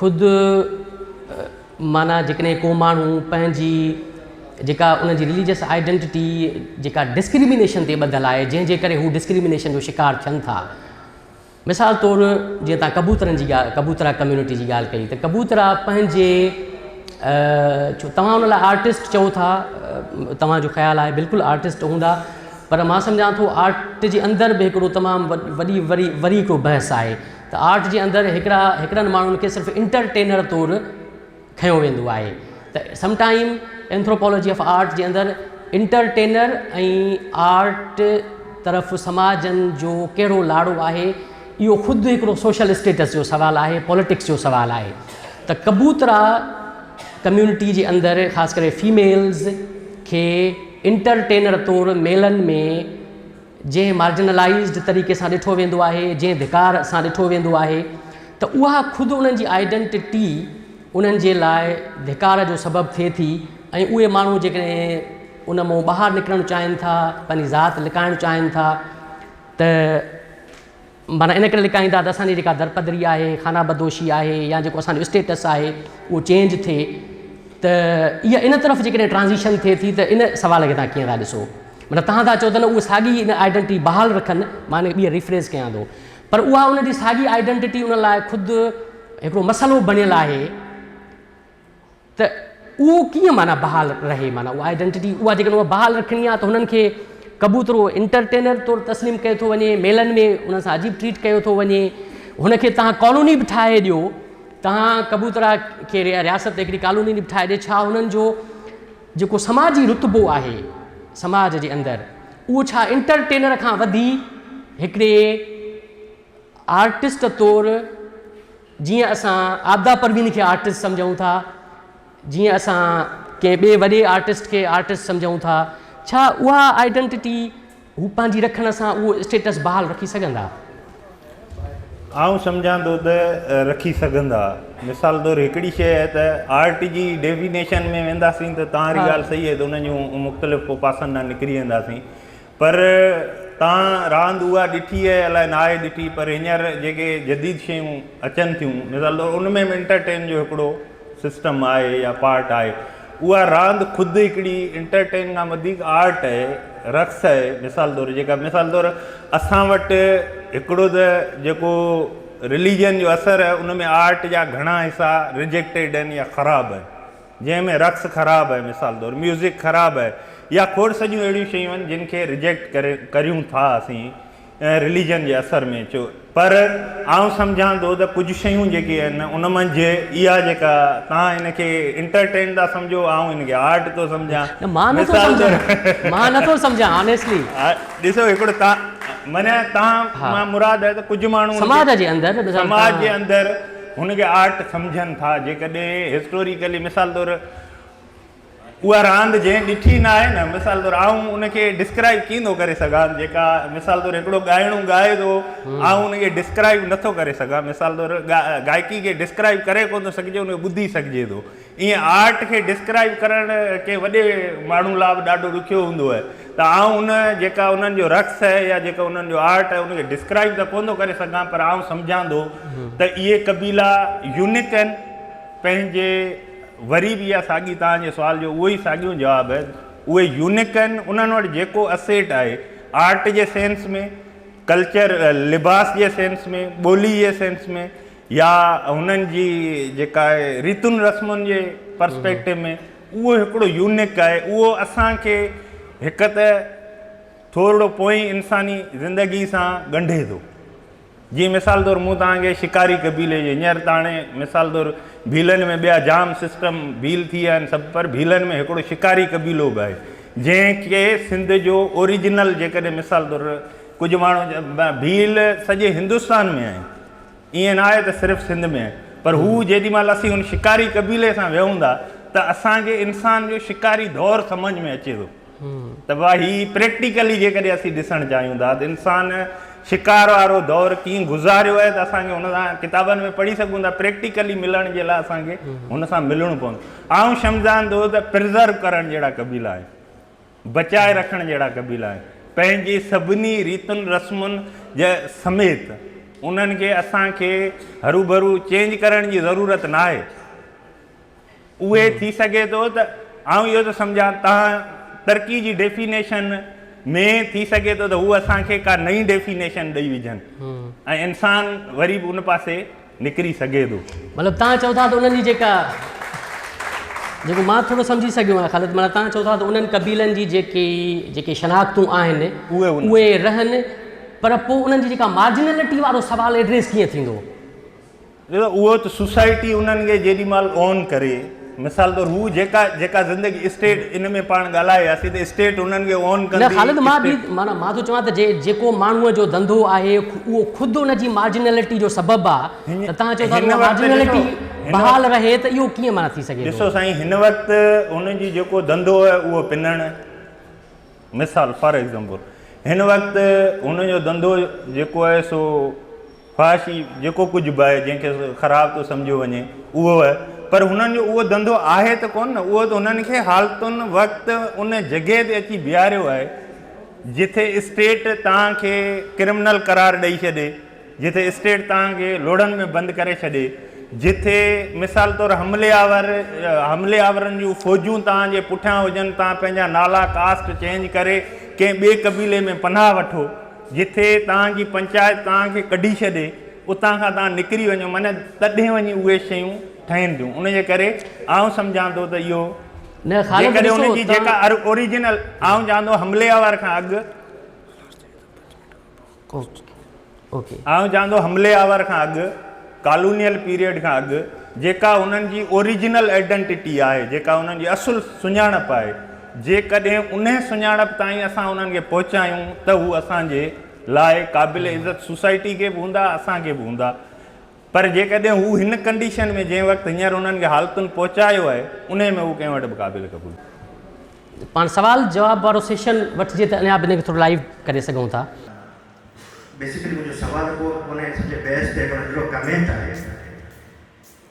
خود معنيٰ جيڪڏهن ڪو ماڻهو پنهنجي جيڪا ان جي رليجس آئيڊنٽٽي جيڪا ڊسڪريمينيشن تي ٻڌل آهي جنهن جي ڪري هو ڊسڪريمينيشن جو شڪار ٿين ٿا مثال طور جيئن توهان ڪبوترن جي ڳالهه ڪبوترا ڪميونٽي جي ڳالهه ڪئي ته ڪبوترا پنهنجي ڇو توهان ان لاء آرٽسٽ چئو ٿا توهان جو خيال آهي بلڪل آرٽسٽ هوندا پر مان سمجهان ٿو آرٽ جي اندر به هڪڙو تمام وڏي وري وري هڪڙو بحث آهي ته آرٽ جي اندر هڪڙا هڪڙن ماڻهن کي صرف انٽرٽينر طور کنيو ويندو آهي ته some time anthropology of art جي اندر انٽرٽينر ۽ آرٽ طرف سماجن جو ڪهڙو لاڙو آهي اهو خود هڪڙو سوشل اسٽيٽس جو سوال آهي پوليٽڪس جو سوال آهي ته ڪبوترا ڪميونٽي جي اندر خاص ڪري فيميلز کي انٽرٽينر طور ميلن ۾ جنهن مارجنلائيزڊ طريقي سان ڏٺو ويندو آهي جنهن ڌڪار سان ڏٺو ويندو آهي ته اها خود انهن جي آئيڊنٽٽي انهن جي لاء ڌڪار جو سبب ٿئي ٿي ۽ اهي ماڻهو جيڪڏهن ان مون ٻاهر نڪرڻ چاهين ٿا پنهنجي ذات لڪائڻ چاهين ٿا ته معنيٰ ان ڪري لڪائيندا ته اسان جي جيڪا درپدري آهي خانه بدوشي آهي يا جيڪو اسان جو اسٽيٽس آهي اهو چينج ٿئي ته اها ان طرف جيڪڏهن ٽرانزيشن ٿئي ٿي ته ان سوال کي تان ڪيئن ٿا ڏسو معنيٰ تهان ٿا چئو ته نه اهي ساڳي ان آئيڊنٽي بحال رکن مان ان کي ٻيهر ريفريز ڪيان ٿو پر اها ان جي ساڳي آئيڊنٽي ان لاء خود هڪڙو مسئلو بڻيل آهي ته اهو ڪيئن معنيٰ بحال رهي معنيٰ اها آئيڊنٽٽي اها جيڪڏهن اها بحال رکڻي آهي ته هنن کي ڪبوترو انٽرٽينر طور تسليم ڪيو ٿو وڃي ميلن ۾ انهن سان عجيب ٽريٽ ڪيو ٿو وڃي هن کي تهان ڪالوني به ٺاهي ڏيو تهان ڪبوترا کي رياست هڪڙي ڪالوني به ٺاهي ڏي ڇا هنن جو جيڪو سماجي رتبو آهي سماج جي اندر اهو ڇا انٽرٽينر کان وڌي هڪڙي آرٽسٽ طور جيئن اسان عابده پروين کي آرٽسٽ سمجهون ٿا، جيئن اسان ڪنهن ٻئي وڏي آرٽسٽ کي آرٽسٽ سمجهون ٿا، ڇا اها آئيڊنٽٽي هو پنهنجي رکڻ سان اهو اسٽيٽس بحال رکي سگهندا؟ آئون سمجهان ٿو ته رکي سگهندا. مثال طور هڪڙي شيء آهي ته آرٽ جي ڊيفينيشن ۾ وينداسين ته توهان واري ڳالهه صحيح آهي ته ان جون مختلف پوء پاسن ڏانهن نڪري وينداسين. پر تان راند اها ڏٺي آهي الائي ناهي ڏٺي پر هينئر جيڪي جديد شيون اچن ٿيون مثال طور ان ۾ به انٽرٽين جو هڪڙو سسٽم آهي يا پارٽ آهي اها راند خود هڪڙي انٽرٽين کان وڌيڪ آرٽ آهي رقص آهي مثال طور جيڪا مثال طور اسان وٽ هڪڙو ته جيڪو رليجن جو اثر آهي ان ۾ آرٽ جا گهڻا حصا رجيڪٽيڊ آهن يا خراب آهن جنهن ۾ رقص خراب آهي مثال طور ميوزڪ خراب آهي يا کوڙ سڄيون اهڙيون شيون آهن جن کي رجيڪٽ ڪري ڪريون ٿا اسين رليجن جي اثر ۾ چو پر آئون سمجهان ٿو ته ڪجهه شيون جيڪي آهن ان منجهه اها جيڪا تان ان کي انٽرٽين ٿا سمجهو آئون ان کي آرٽ ٿو سمجهان نه مان نٿو مثال طور سمجهان مان نٿو سمجهان آنيسٽلي ڏسو هڪڙو تان معنيٰ تان مان مراد آهي ته ڪجهه ماڻهو سماج جي اندر سماج جي اندر هن کي آرٽ سمجهن ٿا جيڪڏهن هسٽوريڪلي مثال طور اها راند جنهن ڏٺي نه آهي نه مثال طور آئون ان کي ڊسڪرائب ڪيئن ٿو ڪري سگهان جيڪا مثال طور هڪڙو ڳائڻو ڳائي ٿو آئون ان کي ڊسڪرائب نٿو ڪري سگهان مثال طور گائڪي کي ڊسڪرائب ڪري ڪونه ٿو سگهجي ان کي ٻڌي سگهجي ٿو ائين آرٽ کي ڊسڪرائب ڪرڻ ڪنهن وڏي ماڻهو لاء به ڏاڍو ڏکيو هوندو آهي ته آئون ان جيڪا انهن جو رقص آهي يا جيڪا انهن جو آرٽ آهي ان کي ڊسڪرائب ته ڪونه ٿو ڪري سگهان پر آئون سمجهان ٿو ته اهي قبيلا يونيڪ آهن پنهنجي وري به اها ساڳي توهان جي سوال جو اهو ئي ساڳيو جواب آهي اهي يونيڪ آهن انهن وٽ جيڪو اسيٽ آهي آرٽ جي سينس ۾ ڪلچر لباس جي سينس ۾ ٻولي جي سينس ۾ يا هنن جي جيڪا ريتن رسمن جي پرسپيڪٽو ۾ اهو هڪڙو يونيڪ آهي اهو اسان کي هڪ ته ٿورڙو پوئين انساني زندگي سان ڳنڍي ٿو جيئن مثال طور مون توهان کي شڪاري قبيلي جي هينئر ته هاڻي مثال طور ڀيلن ۾ ٻيا جام سسٽم ڀيل ٿي ويا آهن سڀ پر ڀيلن ۾ هڪڙو شڪاري قبيلو به آهي جنهن کي سنڌ جو اوريجنل جيڪڏهن مثال طور ڪجهه ماڻهو ڀيل سڄي هندستان ۾ آهن ائين نه آهي ته صرف سنڌ ۾ آهي پر هو جيڏي مهل اسين ان شڪاري قبيلي سان ويهون ٿا ته اسان کي انسان جو شڪاري دور سمجهه ۾ اچي ٿو ته ڀا هي پريڪٽيڪلي جيڪڏهن اسين ڏسڻ چاهيون ٿا ته انسان شڪار وارو دور ڪيئن گذاريو آهي ته اسان کي هن سان ڪتابن ۾ پڙهي سگهون ٿا پريڪٽيڪلي ملڻ جي لاء اسان کي هن سان ملڻو پوندو آئون سمجهان ٿو ته پرزرو ڪرڻ جهڙا قبيلا آهن بچائي رکڻ جهڙا قبيلا آهن، پنهنجي سڀني ريتن رسمن جي سميت انهن کي اسان کي هروڀرو چينج ڪرڻ جي ضرورت ناهي. اهي ٿي سگهي ٿو ته آئون اهو ٿو سمجهان تهان ترقي جي ڊيفينيشن ۾ ٿي سگهي ٿو ته هو اسان کي ڪا نئين ڊيفينيشن ڏئي وجهن ۽ انسان وري به ان پاسي نڪري سگهي ٿو. مطلب توهان چئو ٿا ته انهن جي جيڪا جيڪو مان ٿورو سمجهي سگهيو آهيان خالد معنيٰ توهان چئو ٿا ته انهن قبيلن جي جيڪي جيڪي شناختون آهن اهي رهن پر پوء انهن جي جيڪا مارجنلٽي وارو سوال ايڊريس ڪيئن ٿيندو؟ ڏسو اهو ته سوسائٽي انهن کي جيڏي مهل اون ڪري مثال طور هو جيڪا جيڪا زندگي اسٽيٽ ان ۾ پاڻ ڳالهائي وياسين ته اسٽيٽ انهن کي اون نه ڪندي خالد مان اسٽيٽ به معنيٰ مان ٿو چوان ته جي جيڪو ماڻهوء جو ڌنڌو آهي اهو خود ان جي مارجنلٽي جو سبب آ ته توهان چئو ٿا ته هن اها وقت ڏسو مارجنلٽي هن بحال رهي ته اهو ڪيئن معنيٰ ٿي سگهي ٿو. ڏسو سائين هن وقت هن جي جيڪو ڌنڌو آهي اهو پنڻ مثال فار ايگزامپل هن وقت هن جو ڌنڌو جيڪو آهي سو فحاشي جيڪو ڪجهه به آهي جنهن کي خراب ٿو سمجهيو وڃي اهو آهي پر هنن جو اهو ڌنڌو آهي ته ڪونه نه اهو ته هنن کي حالتن وقت ان جڳهه تي اچي بيهاريو آهي جتي اسٽيٽ توهان کي ڪرمنل قرار ڏئي ڇڏي جتي اسٽيٽ توهان کي لوڙهن ۾ بند ڪري ڇڏي جتي مثال طور حملي آور حملي آورن جون فوجون توهان جي پٺيان هجن توهان پنهنجا نالا ڪاسٽ چينج ڪري ڪنهن ٻئي قبيلي ۾ پناهه وٺو جتي توهان جي پنچائت توهان کي ڪڍي ڇڏي، اتان کان توهان نڪري وڃو، معنيٰ تڏهن وڃي اهي شيون ٺهن ٿيون. ان جي ڪري آئون سمجهان ٿو ته اهو نه خالد جيڪڏهن ڏسو ان جي جيڪا توهان اوريجنل آئون چوان ٿو حملي آور کان اڳ اوڪي آئون چوان ٿو حملي آور کان اڳ ڪالونيل پيريڊ کان اڳ جيڪا انهن جي اوريجنل آئيڊنٽيٽي آهي، جيڪا انهن جي اصل سڃاڻپ آهي، جيڪڏهن انهي سڃاڻپ تائين اسان انهن کي پهچايون ته هو اسان جي لاء قابل عزت سوسائٽي کي به هوندا اسان کي به هوندا پر جيڪڏهن هو هن ڪنڊيشن ۾ جنهن وقت هينئر انهن کي حالتن پهچايو آهي انهي ۾ هو ڪنهن وٽ به قابل قبول پاڻ سوال جواب وارو سيشن وٺجي ته اڃا به ان کي ٿورو لائيو ڪري سگهون ٿا. بيسيڪلي منهنجو سوال ڪو ڪونهي سڄي بحث تي هڪڙو ننڍڙو ڪمينٽ آهي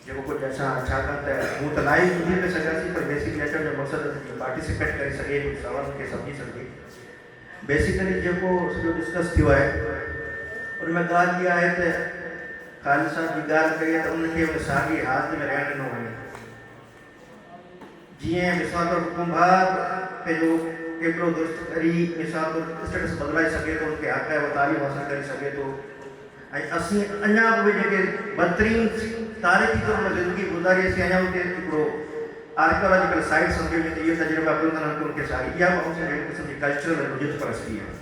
جيڪو ڪجهه اسان ڇاڪاڻ ته هون ته لائيو ٻڌي پئي سگهياسين پر بيسيڪلي اچڻ جو مقصد ته جيئن پارٽيسپيٽ ڪري سگهي ڪجهه سوالن کي سمجهي سگهجي بيسيڪلي جيڪو سڄو ڊسڪس ٿيو آهي ان ۾ ڳالهه اها آهي ته خالد صاحب جي ڳالهه ڪئي آهي ته ان کي ان ساڳي حالت ۾ رهڻ ڏنو وڃي جيئن مثال طور ڪنڀار پنهنجو ڪيبلو درست ڪري مثال طور اسٽيٽس بدلائي سگهي ٿو ان کي حق آهي اهو تعليم حاصل ڪري سگهي ٿو ۽ اسين اڃا به اهي جيڪي بدترين تاريخي طور ان زندگي گذاري اسين اڃا اتي هڪڙو آرڪيالاجيڪل سائيٽ سمجهيو وڃي ته اهي تجربا ڪيون ٿا ان کي ساڳي اها به آئون سمجهان هڪ قسم جي ڪلچرل رجعت پرستي آهي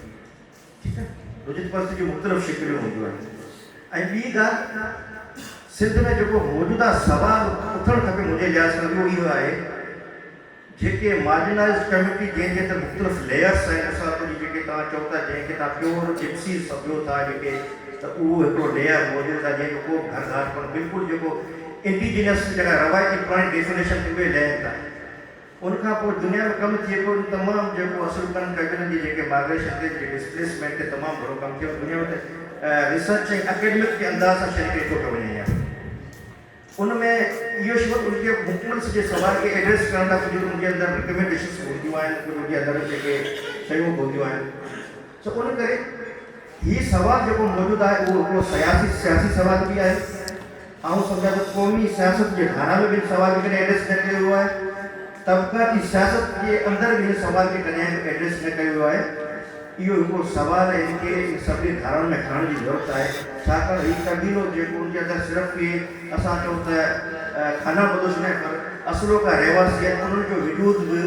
ٺيڪ آهي رجعت پرستي جون مختلف شڪليون هونديون آهن ۽ ٻي ڳالهه سنڌ ۾ جيڪو موجوده سوال اٿڻ کپي منهنجي لحاظ کان اهو اهو آهي جيڪي مارجنلائيزڊ ڪميونٽي جنهن جي اندر مختلف ليئرس آهن مثال طور جيڪي توهان چئو ٿا جنهن کي توهان پيور جپسيز سمجهو ٿا جيڪي ته اهو هڪڙو ليئر موجود آهي جنهن جو ڪو به گهر گهاٽ ڪونهي بلڪل جيڪو انڊيجينس جيڪا روايتي پراڻي ڊيفينيشن ٿي اهي لهن ٿا ان کان پوء دنيا ۾ ڪم ٿئي پيو ان تمام جيڪو اصلوڪن قبيلن جي جيڪي مائگريشن تي جيڪي ڊسپليسمينٽ تي تمام گهڻو ڪم ٿيو دنيا ۾ ته ريسرچ ۽ اڪيڊمڪ جي انداز سان شين کي ڏٺو پيو وڃي هينئر ان ۾ اهو شبد ان کي مڪمل سڄي سوال کي ايڊريس ڪرڻ لاء ڪجهه ان جي اندر رڪمينڊيشنس به هونديون آهن ڪجهه ان جي اندر جيڪي شيون به هونديون آهن سو ان ڪري هي سوال جيڪو موجود آهي اهو هڪڙو سياسي سياسي سوال به آهي آئون سمجهان ٿو قومي سياست جي ڌارا ۾ به هن سوال کي ڪڏهن ايڊريس نه ڪيو ويو آهي طبقاتي سياست جي اندر به هن سوال کي ڪڏهن به ايڊريس نه ڪيو ويو آهي. اهو هڪڙو سوال آهي ان کي ان سڀني ڌارائن ۾ کڻڻ جي ضرورت آهي ڇاڪاڻ هي قبيلو جيڪو ان جي اندر صرف اهي اسان چئون ته خانه بدوش نه پر اصلوڪا رهواسي آهن انهن جو وجود به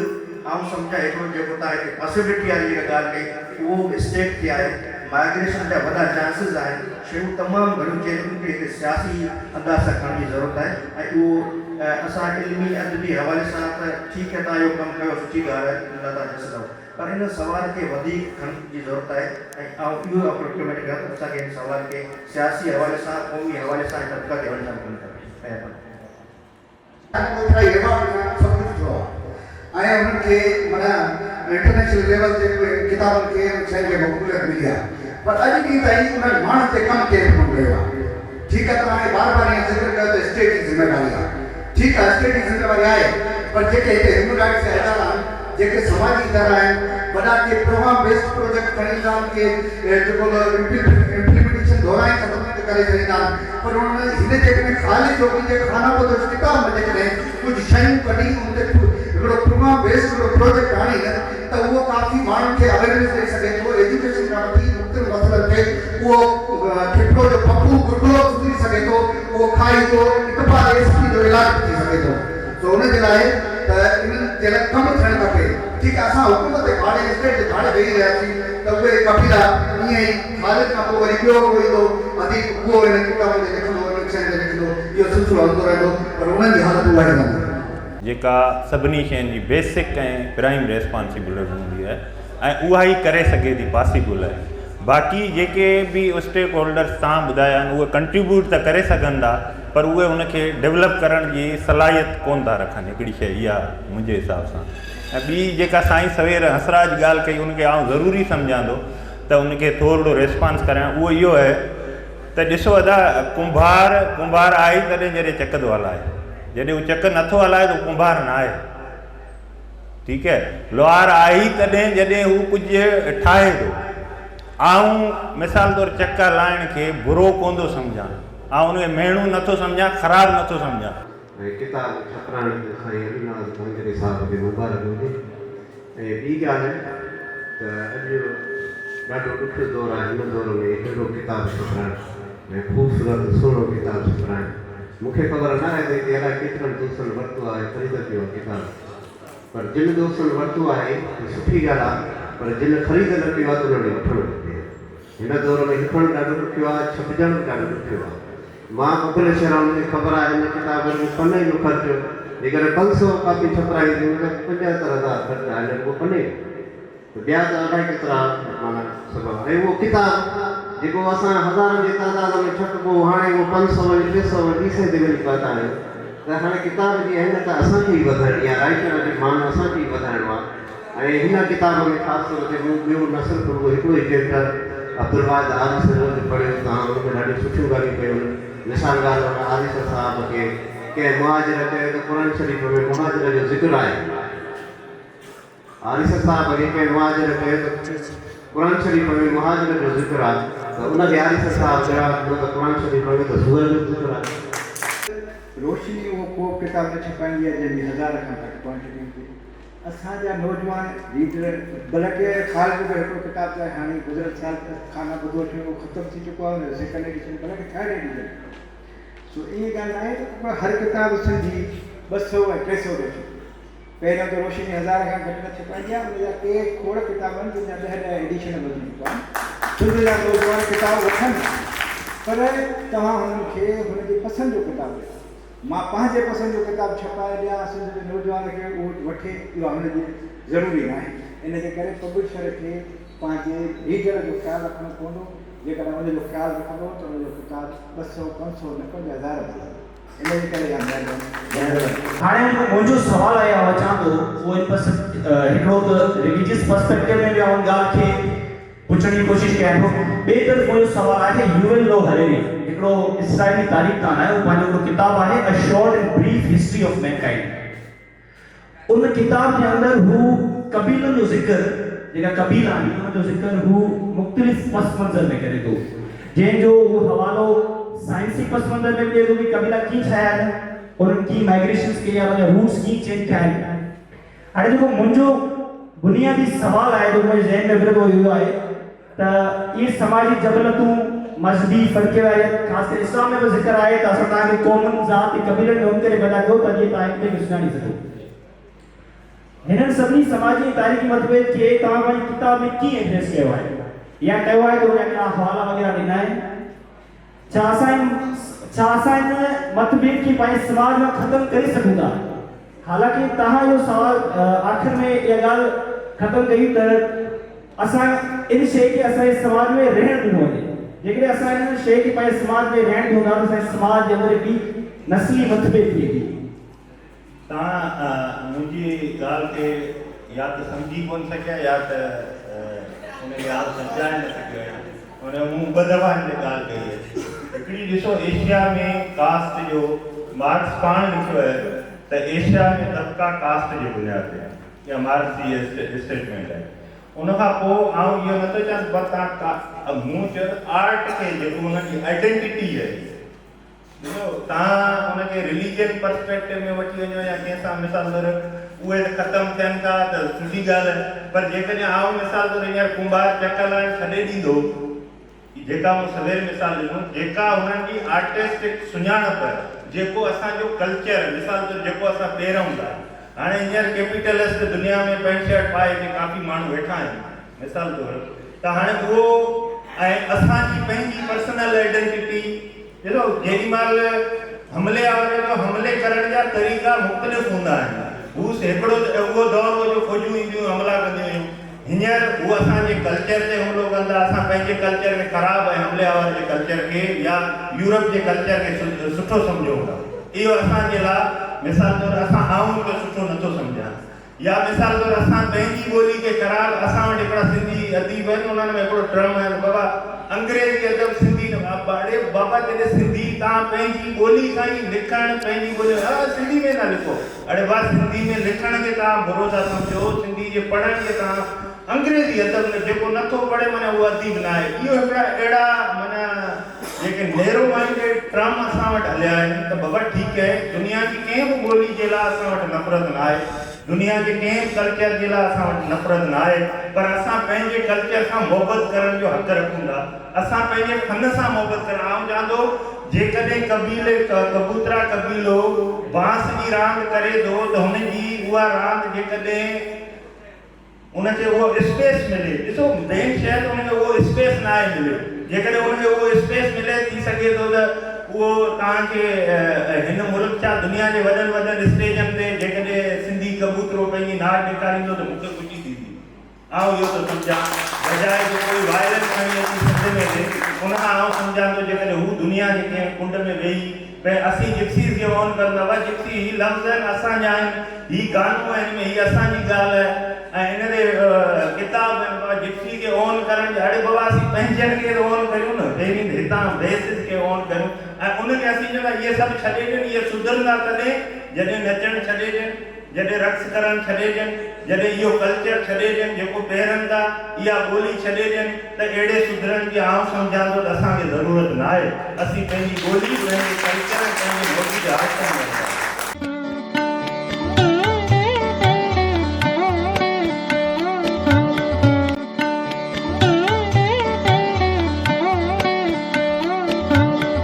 آئون سمجهان هڪڙو جيڪو توهان هتي پاسيبلٽي واري جيڪا ڳالهه ڪئي اهو به اسٽيڪ تي آهي مائگريشن جا وڏا چانسز آهن شيون تمام گهڻيون چئن ان کي هڪ سياسي انداز سان کڻڻ جي ضرورت آهي ۽ اهو اسان علمي ادبي حوالي سان ته ٺيڪ آهي توهان اهو ڪم ڪيو سٺي ڳالهه آهي ان لاء توهان جس اٿو پر ان سوال کي وڌيڪ کڻڻ جي ضرورت آهي ۽ آئون اهو رڪمينڊ ڪريان ته اسان کي ان سوال کي سياسي حوالي سان، قومي حوالي سان ۽ طبقاتي حوالي سان به کڻڻ کپي. مهرباني. ڪوٺائي ايوارڊ سان سڀ ڪجهه ٿيو آهي ۽ انهن کي معنيٰ انٽرنيشنل ليول تي اهي ڪتابن کي ۽ شين کي مقبوليت ملي آهي پر اڄ ڏينهن تائين انهن ماڻهن تي ڪم ڪير به ڪونه ڪيو آهي ٺيڪ آهي توهان هاڻي بار بار ائين ذڪر ڪيو ته اسٽيٽ جي ذميواري آهي ٺيڪ آهي اسٽيٽ جي ذميواري آهي پر جيڪي هتي هيومن رائٽس جا ادارا آهن جيڪي سماجي ادارا آهن وڏا ڪي پروگرام بيسڊ پروجيڪٽ کڻي ايندا آهن ڪي جيڪو امپليمينٽيشن دوران ئي ختم ڪري ڇڏيندا آهن پر انهن هن جيڪڏهن خالد چوڪي جي خانه بدوش ڪتاب ۾ جيڪڏهن ڪجهه شيون ڪڍي ان تي هڪڙو پروگرام بيسڊ هڪڙو پروجيڪٽ آڻين ته اهو ڪافي ماڻهن کي اويرنيس ڏئي سگهي ٿو ايجوڪيشن کان وٺي مختلف مسئلن تي اهو ٺٽو جو پپو گرگلو به سڌري سگهي ٿو اهو کائي ٿو اقبال ايس پي جو علاج به ٿي سگهي ٿو سو ان جي لاء ته انهن جي لاء ڪم ٿيڻ کپي ٺيڪ آهي اسان حڪومت تي ڀاڙي اسٽيٽ تي ڀاڙي ويهي رهياسين ته اهي قبيلا ائين ئي خالد کان پوء وري ٻيو ڪو ايندو اديب اهو انهن ڪتابن تي لکندو انهن شين تي لکندو اهو سلسلو هلندو رهندو پر انهن جي حالت اها ئي رهندي. جيڪا سڀني شين جي بيسڪ ۽ پرائم ريسپانسبلٽي هوندي آهي ۽ اها ئي ڪري سگهي ٿي پاسيبل آهي باقي جيڪي به اسٽيڪ هولڊرس توهان ٻڌايا آهن اهي ڪنٽريبيوٽ ته ڪري سگهن ٿا پر اهي ان کي ڊولپ ڪرڻ جي صلاحيت ڪون ٿا رکن هڪڙي شيء اها منهنجي حساب سان ۽ ٻي جيڪا سائين سوير هنسراج ڳالهه ڪئي ان کي آئون ضروري سمجهان ٿو ته ان کي ٿورڙو ريسپانس ڪريان اهو اهو آهي ته ڏسو ادا ڪنڀار ڪنڀار آهي ئي تڏهن جڏهن چڪ ٿو هلائي جڏهن هو چڪ نٿو هلائي ته هو ڪنڀار نه آهي ٺيڪ آهي لوهار آهي ئي تڏهن جڏهن هو ڪجهه ٺاهي ٿو آئون مثال طور چڪ هلائڻ کي برو ڪونه ٿو سمجهان آئون ان کي مهڻو نٿو سمجهان خراب نٿو سمجهان. ۽ ڪتاب ڇپرائڻ تي سائين علي نواز ڀانگري صاحب کي مبارڪ هجي ۽ ٻي ڳالهه ته اڄ ڏاڍو ڏکيو دور آهي هن دور ۾ اهڙو ڪتاب ڇپرائڻ ۽ خوبصورت سهڻو ڪتاب ڇپرائڻ مون کي خبر نه آهي ته هتي الائي ڪيترن دوستن ورتو آهي خريد ڪيو آهي ڪتاب پر جن دوستن ورتو آهي ته سٺي ڳالهه آهي پر جن خريد نه ڪيو آهي ته انهن کي وٺڻ گهرجي هن دور ۾ لکڻ ڏاڍو ڏکيو آهي ڇپجڻ به ڏاڍو ڏکيو آهي. مان پبلشر آهيان مونکي خبر آهي هن ڪتاب جو رڳو پني جو خرچ جيڪڏهن 500 ڪاپيون ڇپرائينديون ته 75,000 خرچ آهي نه رڳو پني جو ته ٻيا ته الائي ڪيترا معنيٰ سبب ۽ اهو ڪتاب جيڪو اسان هزارن جي تعداد ۾ ڇپبو هو هاڻي اهو 500 وڃي 300 وڃي ٻي سئي تي وڃي پهتا آهيون ته هاڻي ڪتاب جي اهميت اسان کي ئي وڌائڻي آهي رائيٽر جو مان اسان کي ئي وڌائڻو آهي. ۽ هن ڪتاب ۾ خاص طور تي مون ٻيو نه صرف رڳو هڪڙو ئي چيپٽر عبدالواحد آريسر جو به پڙهيو تان ان ۾ ڏاڍيون سٺيون ڳالهيون ڪيون آهن. مثال ڳالهه هن آريسر صاحب کي ڪنهن مهاجر چيو ته قرآن شريف ۾ مهاجر جو ذڪر آهي. آريسر صاحب کي ڪنهن مهاجر چيو ته قرآن شريف ۾ مهاجر جو ذڪر آهي ته ان کي آريسر صاحب جواب ڏنو ته قرآن شريف ۾ ته سوئر جو به ذڪر آهي. روشني اهو ڪو به ڪتاب نه ڇپائيندي آهي جنهن جي هزار کان گهٽ ڪوانٽٽي هجي. اسان جا نوجوان ليڊر بلڪه خالد جو هڪڙو ڪتاب ته هاڻي گذريل سال خانه بدوش ۾ اهو ختم ٿي چڪو آهي ان جو سيڪنڊ ايڊيشن بلڪه ٿرڊ ايڊيشن سو ائين ڳالهه ناهي ته هر ڪتاب سنڌي 200 ۽ 300 رپيا ڇپي. پهريون ته روشني هزار کان گهٽ نه ڇپائيندي آهي ان جا ڪي کوڙ ڪتاب آهن جن جا ڏهه ڏهه ايڊيشن به اچي چڪا آهن. سنڌ جا نوجوان ڪتاب وٺن پر توهان هنن کي هن جي پسند جو ڪتاب ڏيو. مان پنهنجي پسند جو ڪتاب ڇپائي ڏيان سنڌ جي نوجوان کي اهو وٺي اها هن جي ضروري ناهي. ان جي ڪري پبلشر کي پنهنجي ريڊر جو خيال رکڻو پوندو. جيڪڏهن ان جو خيال رکندو ته ان جو ڪتاب 200 500 نه 5000 به هلندو. ان جي ڪري اها مهرباني. هاڻي جيڪو منهنجو سوال آهي آئون اچان ٿو اهو ان پس هڪڙو ته رليجس پرسپيڪٽو ۾ به آئون ڳالهه کي پڇڻ جي ڪوشش ڪيان ٿو. ٻئي طرف منهنجو سوال آهي يوويل نوح هريري هڪڙو اسرائيلي تاريخدان آهي اهو پنهنجو هڪڙو ڪتاب آهي A Short and Brief History of Mankind ان ڪتاب جي اندر هو قبيلن جو ذڪر جيڪا قبيلا آهن ان جو ذڪر هو مختلف پس منظر ۾ ڪري ٿو جنهن جو هو حوالو سائنسي پس منظر ۾ به ڏئي ٿو ڪي قبيلا ڪيئن ٺهيا آهن انهن ڪيئن مائگريشنز ڪئي آهي انهن جا روٽس ڪيئن چينج ٿيا آهن. هاڻي جيڪو منهنجو بنيادي سوال آهي جيڪو منهنجي ذهن ۾ اڀري ٿو اهو آهي ته اهي سماجي جبلتون، مذهبي فرقيواريت، خاص ڪري اسلام ۾ به ذڪر آهي ته اسان توهان کي قومن، ذات ۽ قبيلن ۾ ان ڪري پيدا ڪيو ته جيئن توهان هڪ ٻئي کي سڃاڻي سگهو. هنن سڀني سماجي ۽ تاريخي متڀيد کي توهان پنهنجي ڪتاب ۾ ڪيئن ايڊريس ڪيو آهي يا ڪيو آهي ته ان جا ڪهڙا حوالا وغيره ڏنا آهن؟ ڇا اسان ان متڀيد کي پنهنجي سماج مان ختم ڪري سگهون ٿا؟ حالانڪه توهان اهو سوال آخر ۾ اها ڳالهه ختم ڪئي ته اسان ان شيء کي اسان جي سماج ۾ رهڻ ڏنو وڃي. جيڪڏهن اسان ان شيء کي پنهنجي سماج ۾ رهڻ ڏيون ٿا ته اسان جي سماج جي اندر هڪڙي نسلي متڀيد ٿئي ٿي. توهان منهنجي ڳالهه کي يا ته سمجهي ڪونه سگهيا يا ته ان کي آئون سمجهائي نه سگهيو آهيان. ان مون ٻه دفعا هن تي ڳالهه ڪئي آهي. هڪڙي ڏسو ايشيا ۾ ڪاسٽ جو مارڪس پاڻ لکيو آهي ته ايشيا ۾ طبقا ڪاسٽ جي بنياد تي آهن. اها مارڪس جي اسٽيٽمينٽ آهي. ان کان پوء آئون اهو نٿو چوان ته پر توهان مون چيو ته آرٽ کي جيڪو انهن جي آئيڊنٽيٽي آهي ڏسو توهان ان کي رليجن پرسپيڪٽو ۾ وٺي وڃو يا ڪنهن سان مثال طور اهي ته ختم ٿين ٿا ته سٺي ڳالهه آهي پر جيڪڏهن آئون مثال طور هينئر ڪنڀار چڪ هلائڻ ڇڏي ڏيندو جيڪا مون سوير مثال ڏنو جيڪا هنن جي آرٽسٽڪ سڃاڻپ جيڪو اسان جو ڪلچر مثال طور جيڪو اسان پهرون ٿا هاڻي هينئر ڪيپيٽلسٽ دنيا ۾ پينٽ شرٽ پائي هتي ڪافي ماڻهو ويٺا آهن مثال طور ته هاڻي اهو ۽ اسان جي پنهنجي پرسنل آئيڊنٽيٽي ڏسو جيڏي مهل حملي آور جو حملي ڪرڻ جا طريقا مختلف هوندا آهن. هو هڪڙو ته اهو دور هو جو فوجون اينديون هيون حملا ڪنديون هيون. هينئر هو اسان جي ڪلچر تي حملو ڪن ٿا. اسان پنهنجي ڪلچر کي خراب ۽ حملي آور جي ڪلچر کي يا يورپ جي ڪلچر کي سٺو سمجهون ٿا. اهو اسان جي لا مثال طور اسان آئون کي سٺو نٿو سمجهان. يا مثال طور اسان پنهنجي ٻولي کي خراب اسان وٽ هڪڙا سنڌي اديب آهن انهن ۾ هڪڙو ٽرم آهي ته بابا انگريزي ادب سنڌي نه بابا اڙي بابا جڏهن سنڌي توهان پنهنجي ٻولي سان ئي لکڻ پنهنجي ٻولي ها سنڌي ۾ ٿا لکو اڙي با سنڌي ۾ لکڻ کي توهان برو ٿا سمجهو سنڌي جي پڙهڻ کي توهان انگريزي ادب نه جيڪو نٿو پڙهي معنيٰ اهو اديب نه آهي اهو هڪڙا اهڙا معنيٰ جيڪي نيرو مائنڊيڊ ٽرم اسان وٽ هليا آهن ته بابا ٺيڪ اهي دنيا جي ڪنهن به ٻولي جي لاء اسان وٽ نفرت نه آهي، دنيا جي ڪنهن به ڪلچر جي لاء اسان وٽ نفرت نه آهي پر اسان پنهنجي ڪلچر سان محبت ڪرڻ جو حق رکون ٿا، اسان پنهنجي فن سان محبت ڪرڻ آئون چوان ٿو جيڪڏهن قبيلي ڪبوترا قبيلو بانس جي راند ڪري ٿو ته هن جي اها راند جيڪڏهن ان کي اهو اسپيس ملي. ڏسو مين شيء ته ان کي اهو اسپيس ناهي مليو. جيڪڏهن ان کي اهو اسپيس ملي ٿي سگهي ٿو ته اهو توهان کي هن ملڪ ڇا دنيا جي وڏن وڏن اسٽيجن تي جيڪڏهن سنڌي ڪبوترو پنهنجي ناچ ڏيکاريندو ته مون کي خوشي ٿيندي. آئون اهو ٿو سمجهان بجاء جو ڪوئي وائلن کڻي اچي سنڌ ۾ ويهي ان کان آئون سمجهان ٿو جيڪڏهن هو دنيا جي ڪنهن ڪنڊ ۾ ويهي ڀئي اسين جپسيز کي اون ڪرندا هئا جپسي هي لفظ آهن اسان جا آهن هي گانو آهن ۾ هي اسان جي ڳالهه آهي ۽ ان تي ڪتاب آهن بابا جپسي کي اون ڪرڻ جي اڙي بابا اسين پنهنجن کي ته اون ڪريون نه پهرين ته هتان بيسز کي اون ڪريون ۽ ان کي اسين چوندا اهي سڀ ڇڏي ڏين اهي سڌرندا تڏهن جڏهن نچڻ ڇڏي ڏين. جڏهن رقص ڪرڻ ڇڏي ڏين، جڏهن اهو ڪلچر ڇڏي ڏين جيڪو پهرن ٿا، اها ٻولي ڇڏي ڏين ته اهڙي سڌرڻ جي آئون سمجهان ٿو ته اسان کي ضرورت ناهي. اسين پنهنجي ٻولي، پنهنجي ڪلچر ۽ پنهنجي موجوده حالتن ۾ رهنداسين.